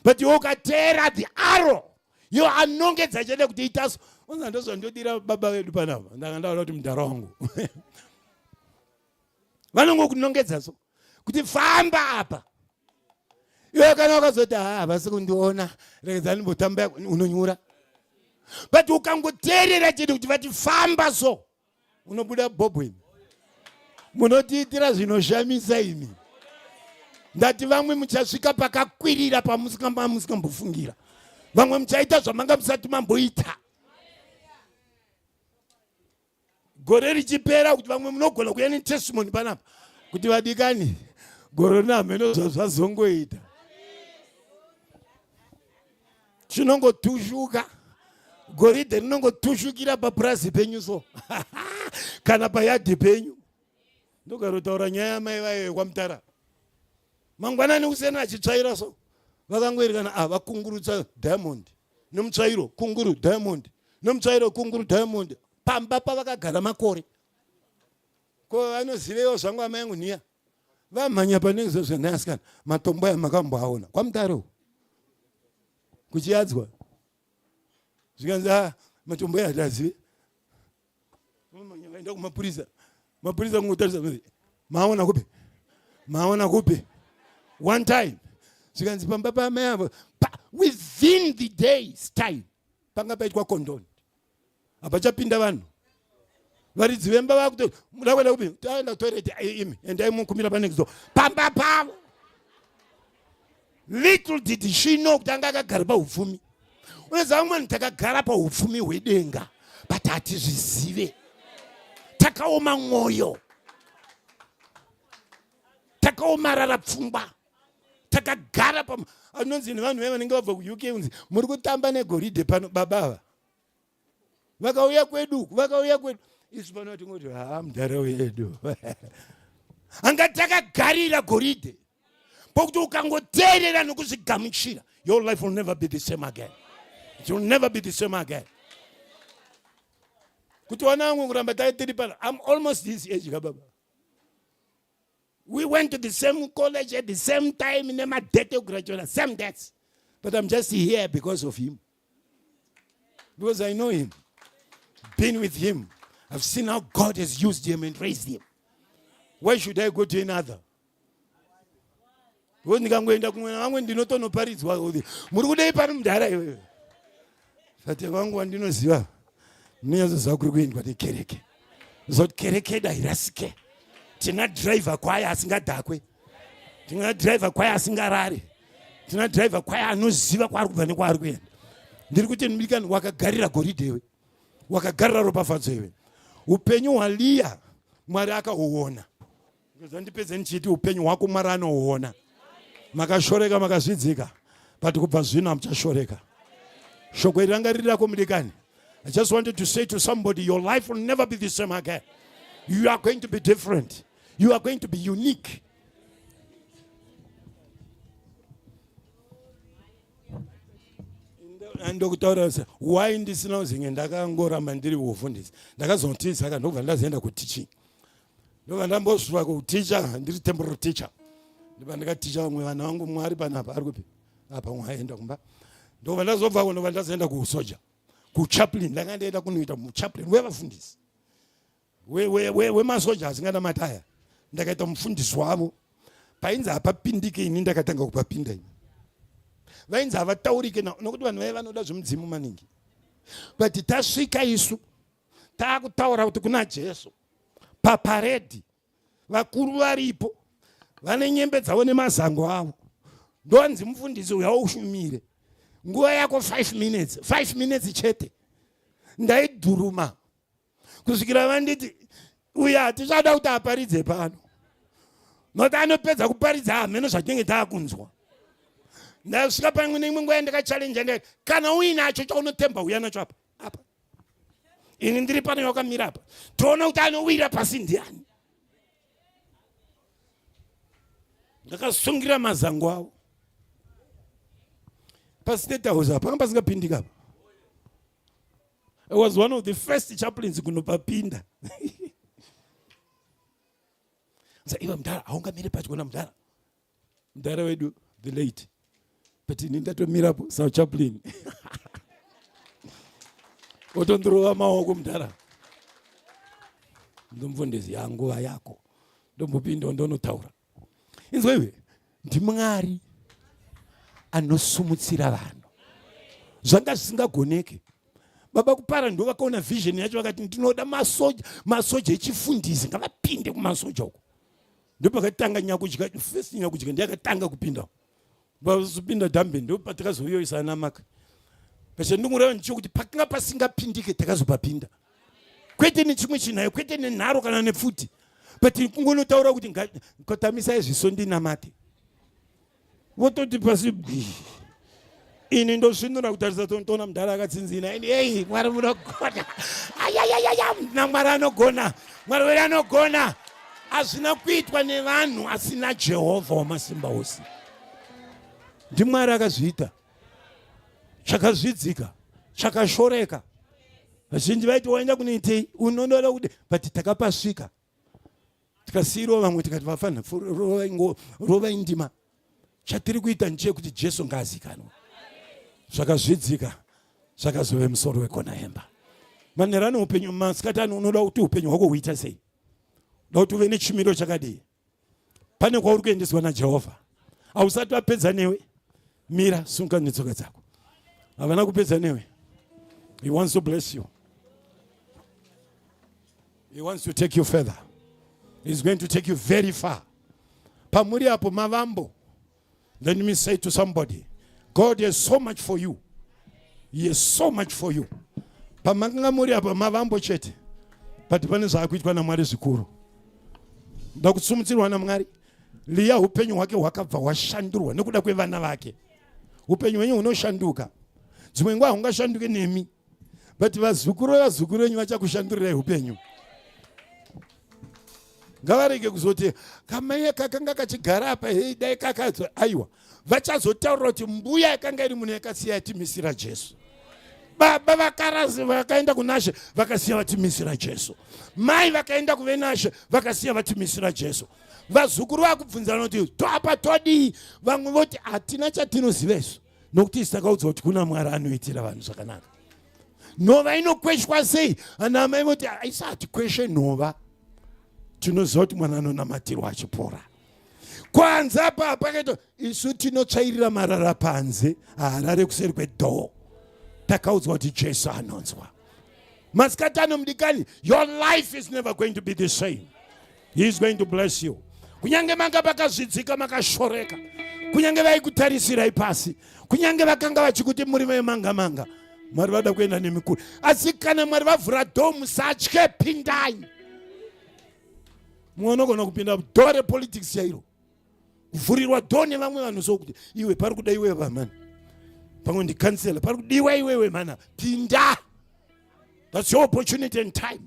but iwe ukateera the arrow iwo anongedza chete kuti itaso unza. Ndozvandodira baba vedu panapa. Ndanga ndaona kuti mudhara wangu vanongokunongedza so kuti famba apa. Iwe kana ukazoti haa havasi kundiona, regedza ndimbotamba, unonyura. But ukangoteerera chete kuti vati famba so, unobuda bhobho imi. Munotiitira zvinoshamisa imi. Ndati vamwe muchasvika pakakwirira pamusingambofungira. Vamwe muchaita zvamanga musati mamboita. Gore richipera kuti vamwe munogona kuya netestimony panapa kuti vadikani gore rino hameno zvazvazongoita. Chinongotushuka, goridhe rinongotushukira papurazi penyu so kana payadhi penyu. Ndogarotaura nyaya yamai vayo yekwaMutara. Mangwanani kuseni achitsvaira so, vakangoerekana ah, vakungurutsa diamond nemutsvairo, kunguru diamond nemutsvairo, kunguru diamond, pamba pavakagara makore. Ko vanozivewo zvangu amai yangu nhiya vamhanya pane zvezvenhai asikana, matombo aya makamboaona kwaMutare kuchiyadzwa, zvikanzi ah, matombo aya hatiazive. Vaenda kumapurisa, mapurisa kungotarisa, maona kupi, maona kupi one time. Zvikanzi pamba pamai avo within the days time panga paitwa cordon, hapachapinda vanhu. Varidzi vemba vakuti muda kuenda kupi? Taenda kutoilet. Imi endai mukumira panext door pamba pavo. Little did she know kuti anga akagara paupfumi. Unoziva vamwe takagara paupfumi hwedenga, but hatizvizive. Takaoma mwoyo, takaomarara pfungwa, takagara pa anonzi nevanhu vaya vanenge vabva kuUK, unzi muri kutamba negoridhe pano. Baba ava vakauya kwedu, vakauya kwedu, isu pano tingoti ha mudhara wedu anga takagarira goridhe. Pokuti ukangoteerera nokuzvigamuchira, your life will never be the same again. It will never be the same again. Kuti wana vamwe kuramba tiri pano, I'm almost this age kababa. We went to the same college at the same time, nemadate ekugraduate, same dates, but I'm just here because of him, because I know him, been with him. I've seen how God has used him and raised him. Why should I go to another? Because ndikangoenda kumwe navamwe ndinotonoparidzwa kuti muri kudei pano mudhara iwewe. Sati vangu vandinoziva ndinonyatsoziva kuri kuendwa nekereke, zoti kereke yedu hairasike. Tina driver kwaye asingadhakwe, tina driver kwaye asingarare, tina driver kwaye anoziva kwaari kubva nekwaari kuenda. Ndiri kuti mudikani, wakagarira goridhe iwe, wakagarira ropafadzo iwe. Upenyu hwaLiya Mwari akauona. Ndipedze ndichiti upenyu hwako Mwari anouona. Makashoreka, makazvidzika, but kubva zvino hamuchashoreka. Shoko iri ranga riri rako mudikani. I just wanted to say to somebody, your life will never be the same again. You are going to be different. You are going to be unique. Ndokutaura why ndisina kuzinge ndakangoramba ndiri kufundisa. Ndakazotiza ka, ndobva ndazoenda kuteaching, ndobva ndambosvika kuticha ndiri temporary teacher. Ndobva ndikaticha vamwe vana vangu. Mwari panapa ari kupi apa, mwaenda kumba. Ndobva ndazobvako, ndobva ndazoenda kusoja, kuchaplain. Ndanga ndaenda kunoita muchaplain wevafundisi wemasoja asingana mataya. Ndakaita mufundisi wavo. Painzi hapapindike ini ndakatanga kupapinda ini. Vainzi havataurike nokuti vanhu vaiva vanoda zvemudzimu maningi, but tasvika isu taakutaura kuti kuna Jesu paparedi, vakuru varipo vane nyembe dzavo nemazango avo. Ndonzi mufundisi uya ushumire, nguva yako 5 minutes, 5 minutes chete. Ndaidhuruma kusvikira vanditi uya hatichada kuti aparidze pano, nokuti anopedza kuparidza hameno zvatinenge taakunzwa. Ndasvika pamwe neimwe nguva yandakachallenja, ndikati kana uinacho chaunotemba uya nacho apa apa, ini ndiri pano yakamira apa, toona kuti anowira pasi ndiani. Ndakasungira mazango avo pastate house apa, panga pasingapindika apa. I was one of the first chaplains kunopapinda. Sa iwe mudhara haungamire padyo namudhara, mudhara wedu the late, but ini ndatomirapo sachaplain, otondirova maoko mudhara. Ndomufundisi, yanguva yako, ndombopinda ndonotaura. Inzwa iwe, ndiMwari. anosumutsira vanhu. Zvanga zvisingagoneke. Baba Kupara ndo vakaona vision yacho vakati ndinoda masoja, masoja echifundisi ngavapinde kumasoja uko. Ndopakatanga Nyakudya, first Nyakudya ndiye akatanga kupinda. Vazopinda dhambe ndopatakazouyoisa ana Maka. Pachandingureva ndichokuti pakanga pasingapindike takazopapinda. Kwete nechimwe chinhayo, kwete nenharo kana nepfuti. But kungonotaura kuti kotamisai zviso ndinamate. Vototi pasi bwi. Ini ndosvinura kutarisa toona mudhara akatsinzina. Ini ei Mwari munogona. Ayayayaya naMwari anogona. Mwari wedu anogona. Hazvina kuitwa nevanhu asi naJehovha wamasimba ose. NdiMwari akazviita. Chakazvidzika, chakashoreka. Vazhinji vaiti waenda kunoitei? Unonoda kuti but takapasvika. Tikasiirwa vamwe tikati vafana rovai ndima. Chatiri kuita nchekuti Jesu ngaazikanwe. Zvakazvidzika zvakazove musoro wekona yemba. Manera ano upenyu masikati ano unoda kuti upenyu hwako huita sei? Unoda kuti uve nechimiro chakadii? Pane kwauri kuendeswa naJehovha. Hausati vapedza newe. Mira, sunga netsoka dzako. Havana kupedza newe. He wants to bless you. He wants to take you further. He's going to take you very far. Pamuri apo mavambo. Let me say to somebody, God has so much for you. He has so much for you. Pamakanga muri apa mavambo chete. But pane zvaakuitwa naMwari zvikuru. Ndakutsumutsirwa naMwari. Liya upenyu hwake hwakabva hwashandurwa nekuda kwevana vake. Upenyu hwenyu hunoshanduka. Dzimwe nguva hungashanduke nemi. But vazukuru vevazukuru venyu vachakushandurirai upenyu. Ngavarege kuzoti kamai kakanga kachigara apa hei dai kakazo aiwa vachazotaurira kuti mbuya yakanga iri muno yakasiya yatimisira Jesu. Baba vakarasi vakaenda kunashe vakasiya vatimisira Jesu. Mai vakaenda kuvenashe vakasiya vatimisira Jesu. Vazukuru vakubvunzana kuti toapa todii, vamwe voti hatina chatinoziva isu nokuti isu takaudzwa kuti kuna Mwari anoitira vanhu zvakanaka. Nhova inokweshwa sei? Ana amai voti aisa hatikweshe nhova, tinoziva kuti mwana anonamatirwa achipora. Kwanze apa pakaitwa isu tinotsvairira marara panze, haarare kuseri kwedhoo. Takaudzwa kuti Jesu anonzwa. Masikati ano mudikani, your life is never going to be the same. He is going to bless you. Kunyange manga pakazvidzika makashoreka, kunyange vaikutarisira pasi, kunyange vakanga vachikuti muri vemanga manga, Mwari vada kuenda nemikuru. Asi kana Mwari vavhura dhoo, musatye, pindai. Mumwe unogona kupinda dhoo repolitics chairo, kuvhurirwa dhoo nevamwe vanhu sokuti iwe pari kuda iwewe vamana, pamwe ndikansela, pari kudiwa iwewe mana, pinda. That's your opportunity and time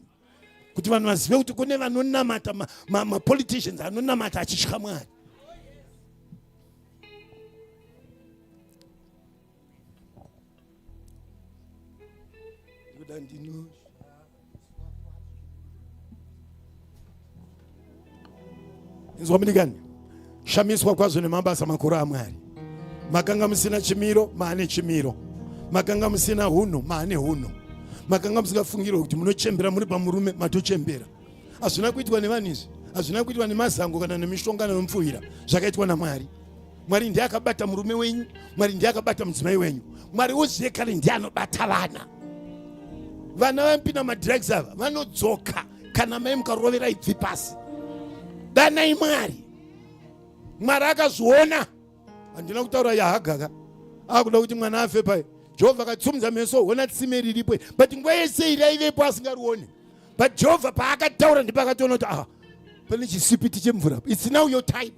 kuti vanhu vazive kuti kune vanonamata mapoliticians ma, ma anonamata achitya Mwari. Inzwa mudikani, shamiswa kwazvo nemabasa makuru aMwari. Makanga musina chimiro, maane chimiro. Makanga musina hunhu, maane hunhu. Makanga musingafungirwe kuti munochembera muri pamurume, matochembera. Hazvina kuitwa nevanhu izvi, hazvina kuitwa nemazango kana nemishonga nomupfuhwira, zvakaitwa naMwari. Mwari ndiye akabata murume wenyu, Mwari ndiye akabata mudzimai wenyu, Mwari uziye kare ndiye anobata vana. Vana vanopinda madrugs ava vanodzoka kana mai mukarovera ibvi pasi. Danai Mwari. Mwari akazviona. Handina kutaura yahagaka akuda kuti mwana afe pai. Jehovha akatsumudza meso, hona tsime riripo, but nguva yese iri aivepo asingarione. But Jehovha paakataura ndipo akatoona kuti ah, pane chisipiti chemvura. It's now your time.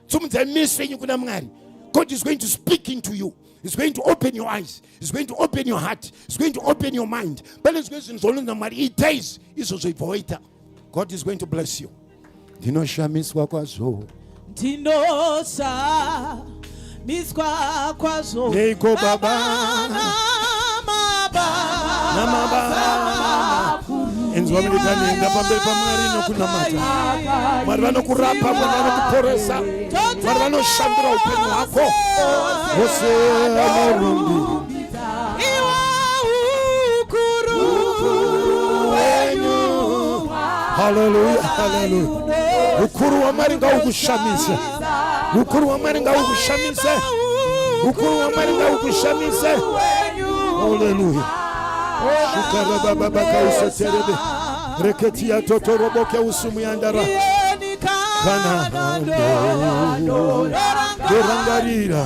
Tsumudzai meso enyu kuna Mwari. God is going to speak into you. He's going to open your eyes. He's going to open your heart. He's going to open your mind. Pane zvimwe zvinhu zvaunonzi naMwari ita izvi, izvozvo ibva waita. God is going to bless you. Ndinoshamiswa kwazvo. Ndinoshamiswa kwazvo. Neiko Baba? Namababa. Inzwa mudikani, enda pamberi paMwari nokunamata. Mwari vanokurapa, Mwari vanokuporesa, Mwari vanoshandura upenyu hwako. Hose anorumbidza Haleluya, haleluya. Ukuru hwaMwari ngaukushamise. Ukuru hwaMwari ngaukushamise. Ukuru hwaMwari ngaukushamise. Haleluya. Shukarabababakausoterebe reketia totoroboke usumuyandara kana ndorangarira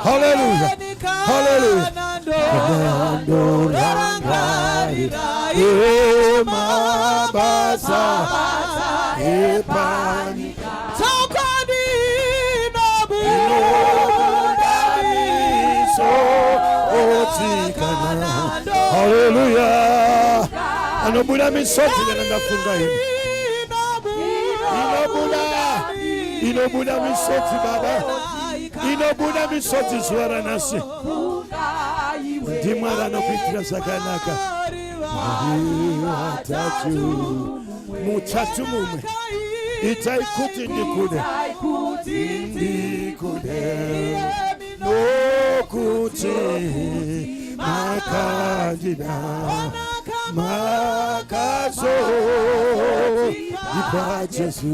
Haleluya. Haleluya. Ndorangarira mabasa epanyika Chokwadi inobuda misodzi kana haleluya anobuda misodzi kana ndafunga ini inobuda inobuda misodzi baba inobuda misodzi zuva ranhasi ndimwari anokuitira zvakanaka Mwari watatu mutatu mumwe itai kuti ndikude ndikude nokuti makandida makazo ipa Jesu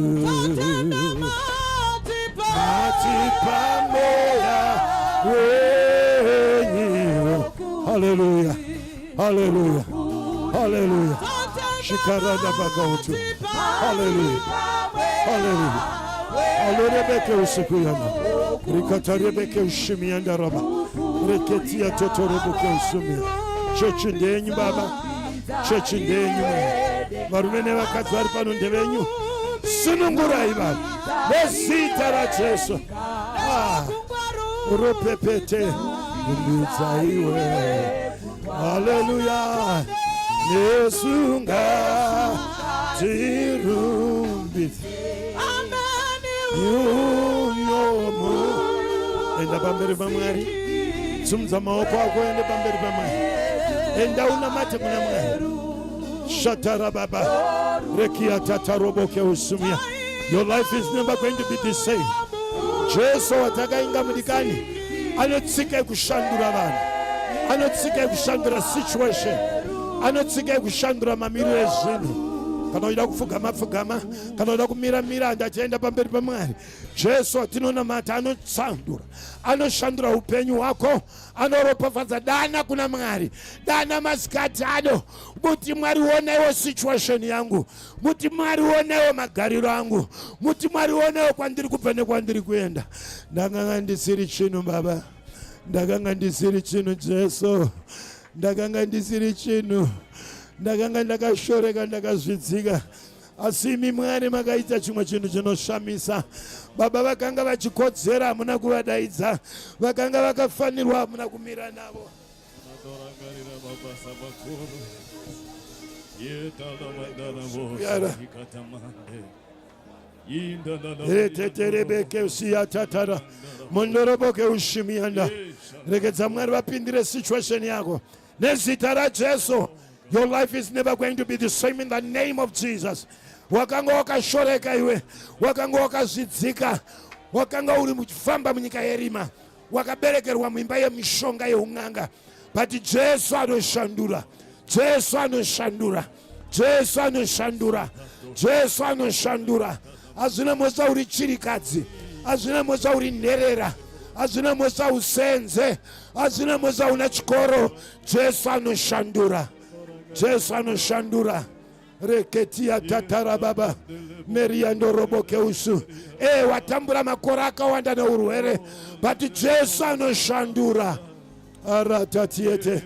matipa mweya wenyu. Haleluya, haleluya, haleluya. Shikarada bakautu. Haleluya, haleluya. Alorebeke usikuyana. Rikatarebeke ushimiandaraba. Reketia totoreboke usumia. Chechi ndeyenyu baba. Chechi ndeyenyu mweya. Varume nevakadzi vari pano ndevenyu. Sunungurai vanhu nezita raJesu. Ah, ropepete rumbidza iwe. Haleluya. Nesunga tirumbidze. Yuyomu. Enda pamberi paMwari. Simudza maoko ako ende pamberi paMwari. Enda unamate kuna Mwari. Shatara baba. Rekia tataroboke usumia. Your life is never going to be the same. Jesu watakainga mudikani anotsika yekushandura vanhu, anotsika yekushandura situation, anotsika yekushandura mamiriro ezvinhu. Kana uchida kupfugama pfugama, kana uchida kumira mira, ndachienda pamberi paMwari. Jesu watinonamata anoshandura, anoshandura upenyu hwako, anoropafadza. Dana kuna Mwari, dana masikati ano, muti Mwari onaiwo situation yangu, muti Mwari onaiwo magariro angu, muti Mwari onaiwo kwandiri kubva nekwandiri kuenda. Ndakanga ndisiri chinhu baba, ndakanga ndisiri chinhu Jesu, ndakanga ndisiri chinhu, ndakanga ndakashoreka, ndakazvidzika asi imi Mwari makaita chimwe chinhu chinoshamisa. Baba vakanga vachikodzera, hamuna kuvadaidza, vakanga vakafanirwa, hamuna kumira navo. Ndorangarira mabasa makuru. Yetalamandarabo Yara. ikatamande. Indanana- Reteterebeke usiyatatara mondoroboke ushimianda. Regedza Mwari vapindire situation yako nezita raJesu. Your life is never going to be the same in the name of Jesus. Wakanga wakashoreka iwe, wakanga wakazvidzika, wakanga uri muchifamba munyika yerima, wakaberekerwa muimba yemishonga yeun'anga, but Jesu anoshandura, Jesu anoshandura, Jesu anoshandura, Jesu anoshandura. Hazvina mhosva uri chirikadzi, hazvina mhosva uri nherera, hazvina mhosva usenze, hazvina mhosva una chikoro. Jesu anoshandura, Jesu anoshandura. Reketia tatara baba meria ndoroboke usu. E watambura makore akawanda neurwere, but Jesu anoshandura. Aratatiete.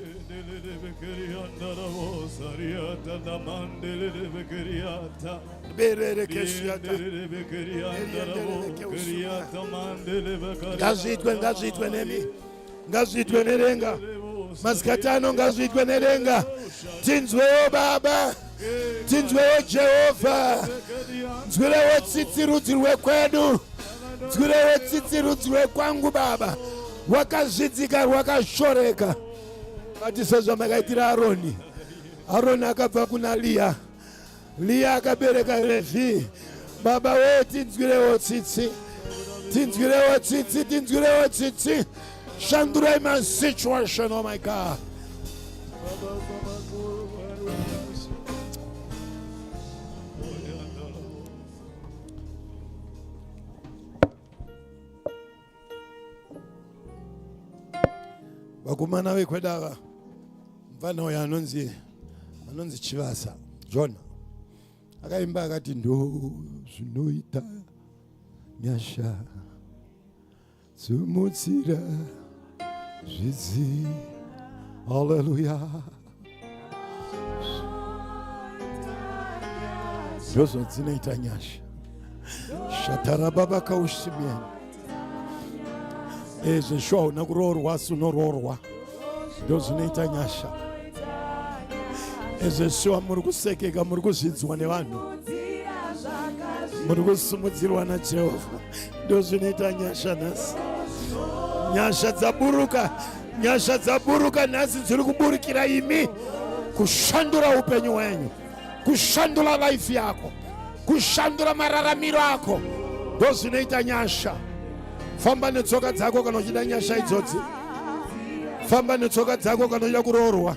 Bererekesiata. Ngazviitwe, ngazviitwe nemi, ngazviitwe nerenga masikati ano, ngazviitwe nerenga. Tinzwewo baba, tinzwewo Jehovha, nzwirewo tsitsi rudzi rwekwedu, nzwirewo tsitsi rudzi rwekwangu baba, rwakazvidzika, rwakashoreka. Vati sezvamakaitira Aroni, Aroni akabva kuna Liya, Liya akabereka Revhi. Baba wee, tinzwirewo tsitsi, tinzwirewo tsitsi, tinzwirewo tsitsi. Shandurai my situation, oh my God. Vakomana vekwedava mfana uyo anonzi anonzi Chivasa John akaimba akati ndo zvinoita nyasha Sumudzira zvidzi. Haleluya. Ndozvadzinoita nyasha. Shatarababa kaushimieni. Ezvo shuwa hauna kuroorwa asi unoroorwa. Ndozvinoita nyasha. Ezvo shuwa muri kusekeka muri kuzvidzwa nevanhu. Muri kusumudzirwa naJehovha. Ndozvinoita nyasha nhasi. Nyasha dzaburuka, nyasha dzaburuka nhasi dziri kuburikira imi kushandura upenyu hwenyu, kushandura life yako, kushandura mararamiro ako. Ndozvinoita nyasha. Famba netsoka dzako kana uchida nyasha idzodzi. Famba netsoka dzako kana uchida kuroorwa.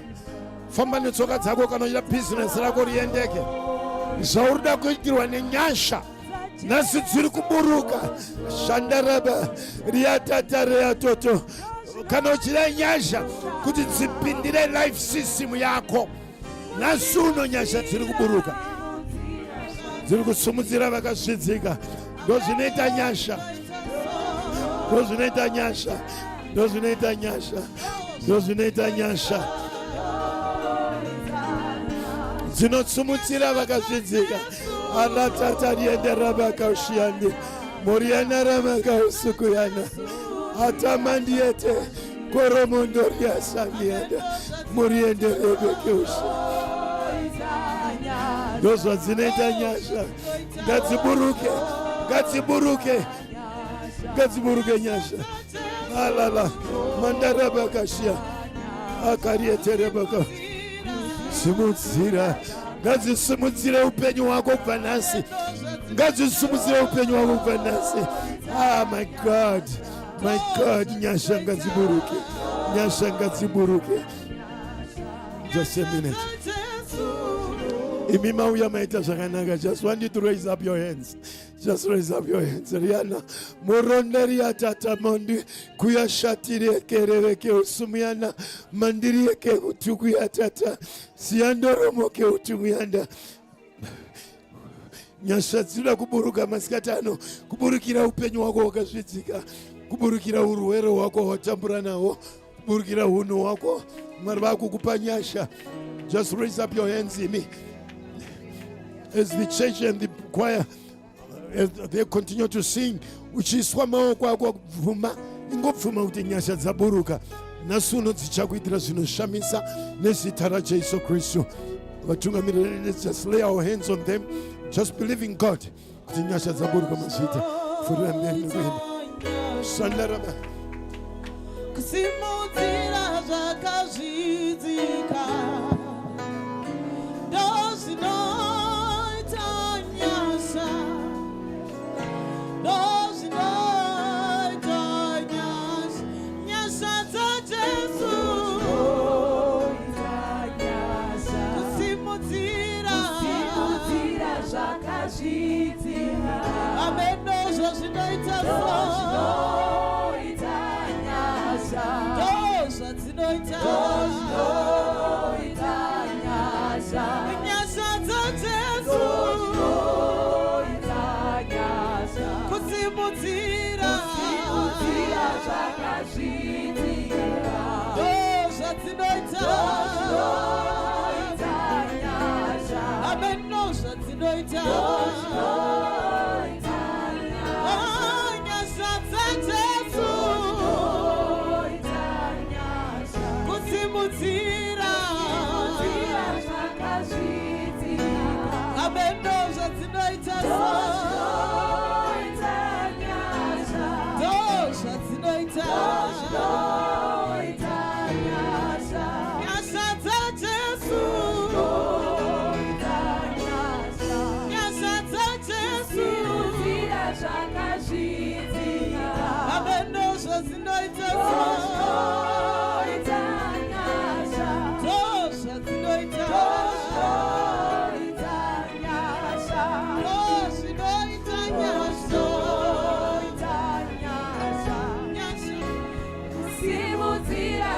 Famba netsoka dzako kana uchida bhizinesi rako riendeke. Zvauri kuitirwa nenyasha nhasi dziri kuburuka shandaraba riatatareatoto kana uchida nyasha kuti dzipindire life system yako nhasi uno nyasha dziri kuburuka dziri kusumudzira vakasvidzika ndozvinoita nyasha ndozvinoita nyasha ndozvinoita nyasha ndozvinoita nyasha dzinotsumutsira vakazvidzika alatatarienderabakaushiyandi morianaramakausukuyana atamandiete koromondoriasandienda murienderebekeushi ndozvadzinoita nyasha ngadziburuke ngadziburuke ngadziburuke nyasha alala mandarabakashia akarieterebaka simudzira ngadzisimudzire upenyu hwako kubva nhasi ngadzisimudzire upenyu hwako kubva nhasi ah my god my god nyasha ngadziburuke nyasha ngadziburuke just a minute imi mauya maita zvakanaka just want you to raise up your hands Just raise up your hands. Riana. Moronderia tata mondi kuyashatire kereveke usumuyana mandirieke utukuya tata siyandoromoke utumuyanda nyasha dzinoda kuburuka masikati ano kuburukira upenyu hwako hwakazvidzika kuburukira urwere hwako hwatambura nahwo kuburukira hunhu hwako mwari vakukupa nyasha just raise up your hands imi as the church and the choir as they continue to sing uchiiswa maoko ako kubvuma ingobvuma kuti nyasha dzaburuka nhasi uno dzichakuitira zvinoshamisa nezita rajesu kristu vatungamiriri let's just lay our hands on them just believe in god kuti nyasha dzaburuka mazvita pfurira mberi nekuenda sandaraba kusimudzira zvakazvidzika ndozvinoita nyasha ndozvinoita nyasha nyasha dzajesu kusimudzira ameno zvazvinoita ndozvadzinoita nyasha dzajesu kusimudzira ndozvadzinoita ameno zvadzinoita Oh, nyasha dzajesu kusimudzira ameno zvadzinoita ndozvadzinoita nyasha dzajesu nyasha dzajesu ameno zvadzinoita ndozvadzinoita ndozvinoita nyasha nyasha Simudzira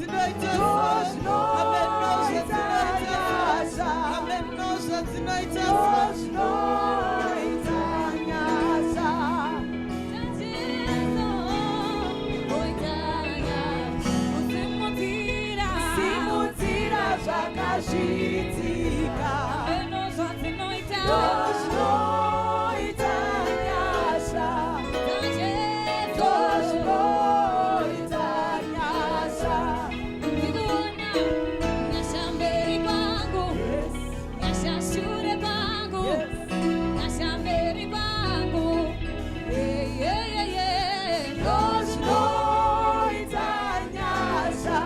Zvadzinoita. Ameno zvadzinoita. Ameno zvadzinoita. Ndozvinoita nyasha. Simudzira zvakazviitika. Ndozvinoita nyasha. Ndozvinoita nyasha. Shure pangu, nyasha mberi pangu, yeah. Ndozvinoita nyasha.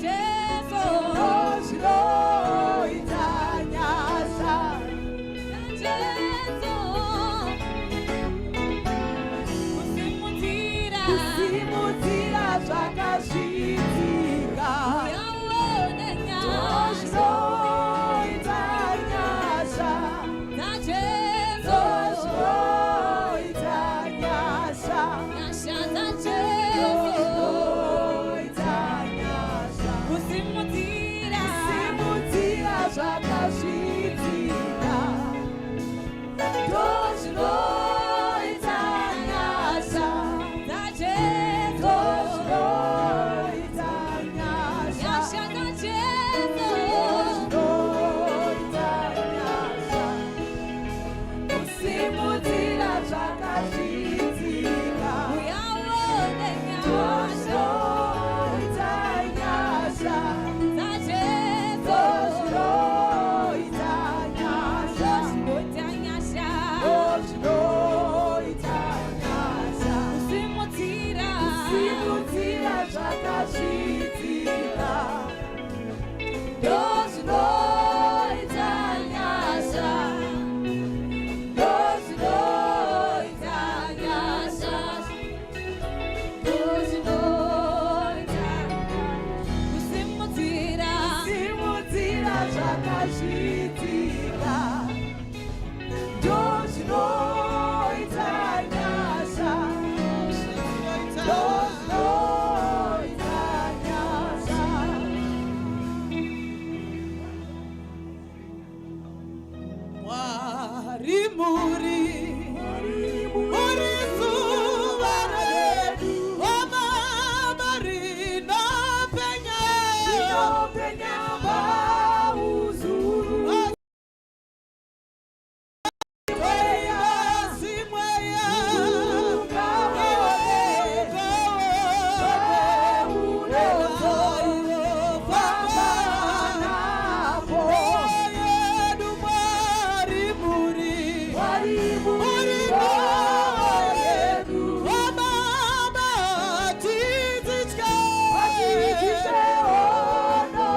Jesu. Ndozvinoita nyasha. Jesu. Kusimudzira. Kusimudzira zvakazviitika. Yaone nyasha. Ndozvinoita nyasha. Jesu. Ndozvinoita nyasha. Nyasha dzaJesu. Ndozvinoita nyasha. Kusimudzira. Simudzira zvakazviitika. Ndozvinoita nyasha. Jesu. Ndozvinoita nyasha. Nyasha dzaJesu. Ndozvinoita nyasha. Kusimudzira zvakazviitika. Yaone nyasha. Ndozvinoita nyasha. Jesu. Ndozvinoita nyasha. Ndozvinoita nyasha. Ndozvinoita nyasha. Kusimudzira. Simudzira zvakazviitika. Ndozvinoita nyasha. Ndozvinoita Nyasha. Ndozvinoita. Kusimudzira. Simudzira zvakazviitika. Ndozvinoita nyasha. Ndozvinoita nyasha. Mwari muri zuva redu, wababa rinopenya. Rinopenya pauzuru. Toimbasi mweya. Ukaone. Famba napo. yedu. Mwari muri Mwari muri muri yedu, wababa tidzitye. Hatidzitye hondo.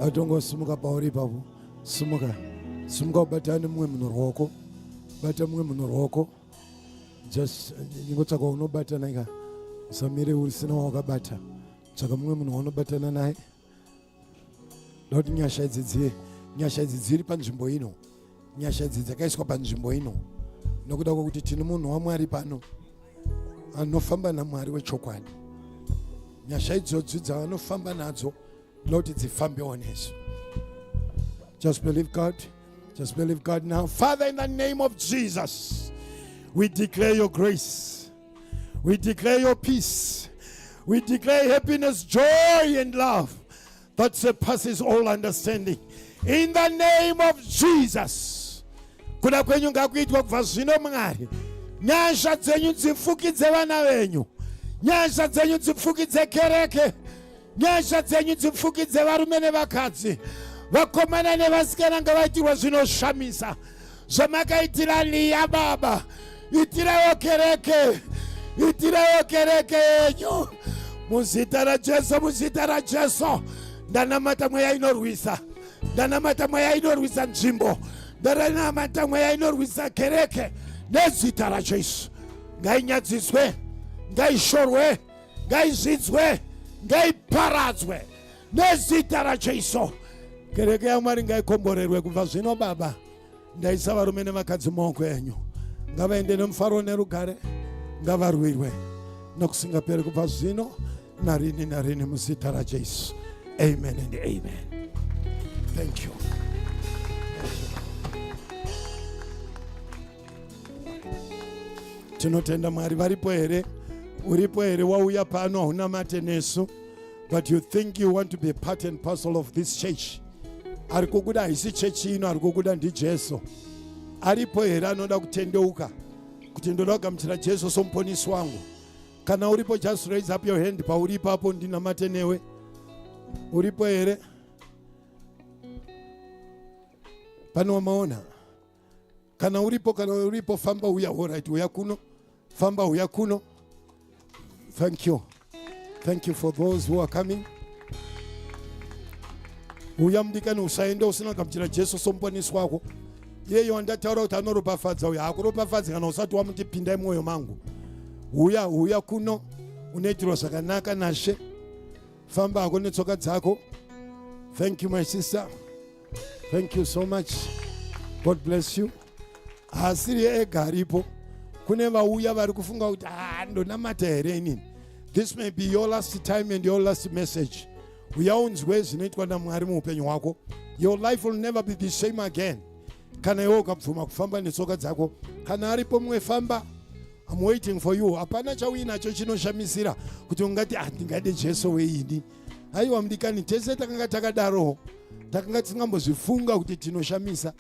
Atongosimuka pauri ipapo. Simuka. Simuka ubatane mumwe munhu ruoko. Bata mumwe munhu ruoko. Just ingotsvaka unobata naye ka. Usamire usina wawakabata. Tsvaka mumwe munhu waunobatana naye. Ndokuti nyasha idzi dziye. Nyasha idzi dziri panzvimbo ino. Nyasha idzi dzakaiswa panzvimbo ino. Nokuda kwokuti tine munhu waMwari pano anofamba naMwari wechokwadi. Nyasha idzodzi dzavanofamba nadzo ndokuti dzifambewo nesu. Just believe God. Just believe God now. Father, in the name of Jesus, we declare your grace. We declare your peace. We declare happiness, joy, and love that surpasses all understanding. In the name of Jesus. Kuda kwenyu ngakuitwa kubva zvino Mwari. Nyasha dzenyu dzifukidze vana venyu. Nyasha dzenyu dzifukidze kereke. Nyasha dzenyu dzifukidze varume nevakadzi, vakomana nevasikana ngavaitirwe zvinoshamisa zvamakaitira Liya baba. Itiraiwo kereke, itiraiwo kereke yenyu muzita raJesu, muzita raJesu. Ndanamata mweya inorwisa, ndanamata mweya inorwisa nzvimbo, ndanamata mweya inorwisa kereke nezita raJesu. Ngainyadziswe, ngaishorwe ngaizvidzwe, ngaiparadzwe nezita raJesu. Kereke yaMwari ngaikomborerwe kubva zvino. Baba, ndaisa varume nevakadzi mumaoko enyu, ngavaende nemufaro nerugare, ngavarwirwe nokusingaperi kubva zvino narini narini muzita raJesu. Amen and amen. Thank you. Tinotenda Mwari. Varipo here? Uripo here wauya pano hauna mate nesu, but you think you want to be part and parcel of this church? Ari kukuda haisi chechi ino, ari kukuda ndiJesu. Aripo here anoda kutendeuka kuti ndoda kugamuchira Jesu somuponisi wangu? Kana uripo, just raise up your hand pauri ipapo, ndinamate newe. Uripo here? Pane wamaona? Kana uripo, kana uripo, famba uya. Alright, uya kuno, famba uya kuno. Thank you, thank you for those who are coming. Uya mudikani, usaenda usina kugamuchira Jesu somuponesi wako. Iyeyo wandataura kuti anoropafadza uyo haakuropafadzi kana usati wamuti pindai mwoyo mangu. Uya, uya kuno, unoitirwa zvakanaka naShe. Famba hako netsoka dzako. Thank you, my sister. Thank you so much. God bless you. Haasiri ega aripo. Kune vauya vari kufunga kuti ah, ndonamata here inini. This may be your last time and your last message. Uya unzwe zvinoitwa naMwari muupenyu hwako. Your life will never be the same again. Kana iwe ukabvuma kufamba netsoka dzako. Kana aripo mumwe, famba. I'm waiting for you. Hapana chauinacho chinoshamisira kuti ungati ah, ndingade Jesu weini. Haiwa mudikani, tese takanga takadaro, takanga tisingambozvifunga kuti tinoshamisa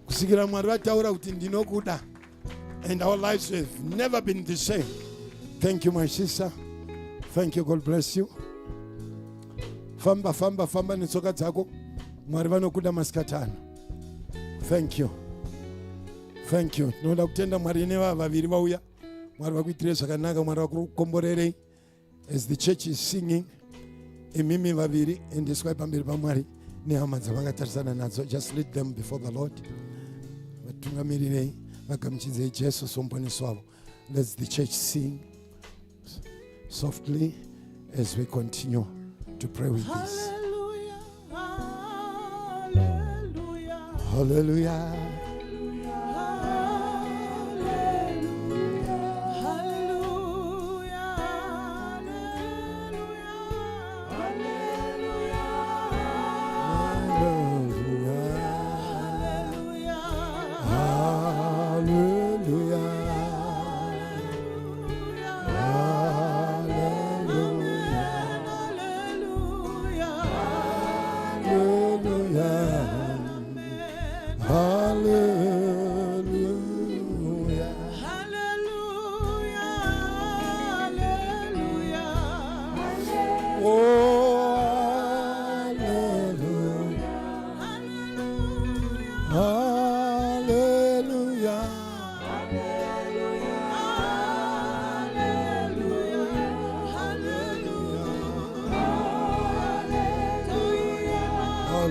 kusvikira Mwari vataura kuti ndinokuda, and our lives have never been the same. Thank you, my sister. Thank you. God bless you. Famba, famba, famba netsoka dzako. Mwari vanokuda masikati ano. Thank you, thank you. Tinoda kutenda Mwari nevava vaviri vauya. Mwari vakuitire zvakanaka, Mwari vakukomborerei. As the church is singing, imimi vaviri endeswai pamberi paMwari nehama dzavakatarisana nadzo. Just lead them before the Lord. Vatungamirirei, vagamuchidzei Jesu somuponesi wavo. Let's the church sing softly as we continue to pray with this. Hallelujah. Hallelujah. Hallelujah.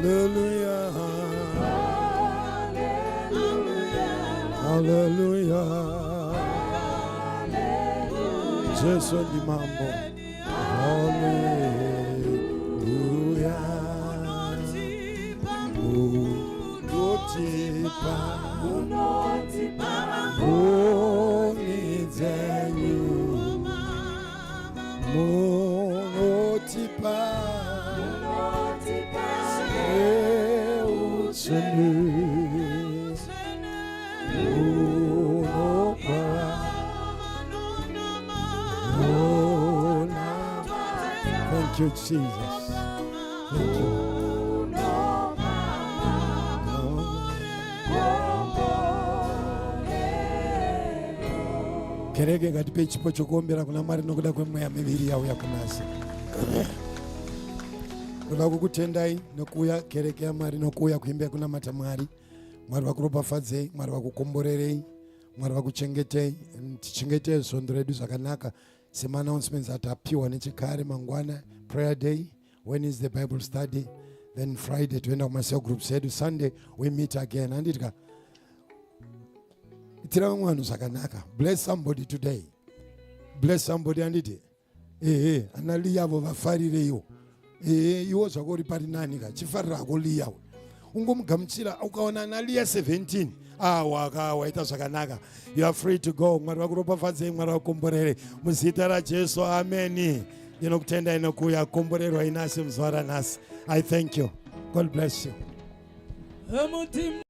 Hallelujah. Hallelujah. Jesu ndi mambo. Hallelujah. Unotipa ngoni dzenyu. Munotipa utsvene. Unopa Una. Thank you, Jesus. Thank you. Kereke ngatipe chipo chokuombera kuna Mwari nokuda kwemweya miviri yauya kunasi. Ndoda kukutendai nokuuya kereke yaMwari, nokuuya kuimba yekunamata Mwari. Mwari vakuropafadzei, Mwari vakukomborerei, Mwari vakuchengetei. Tichengetei svondo redu zvakanaka semaannouncements atapiwa nechekare. Mangwana prayer day, Wednesday Bible study, then Friday toenda kumacell groups edu, Sunday we meet again. Handitya itira vamwe vanhu zvakanaka. Bless somebody today, bless somebody, handiti? Ehe, ana Liyavo vafarireiwo. Ehe, iwo zvako uri pari nani ka, chifarirako Liyawo, ungomugamuchira. Ukaona ana Liya 17 awaka waita zvakanaka. You are free to go. Mwari vakuropafadzei, Mwari vakukomborere muzita raJesu, ameni. Ndinokutendai nokuuya. Komborerwa inasi muzuva ranhasi. I thank you. God bless you. Mutima.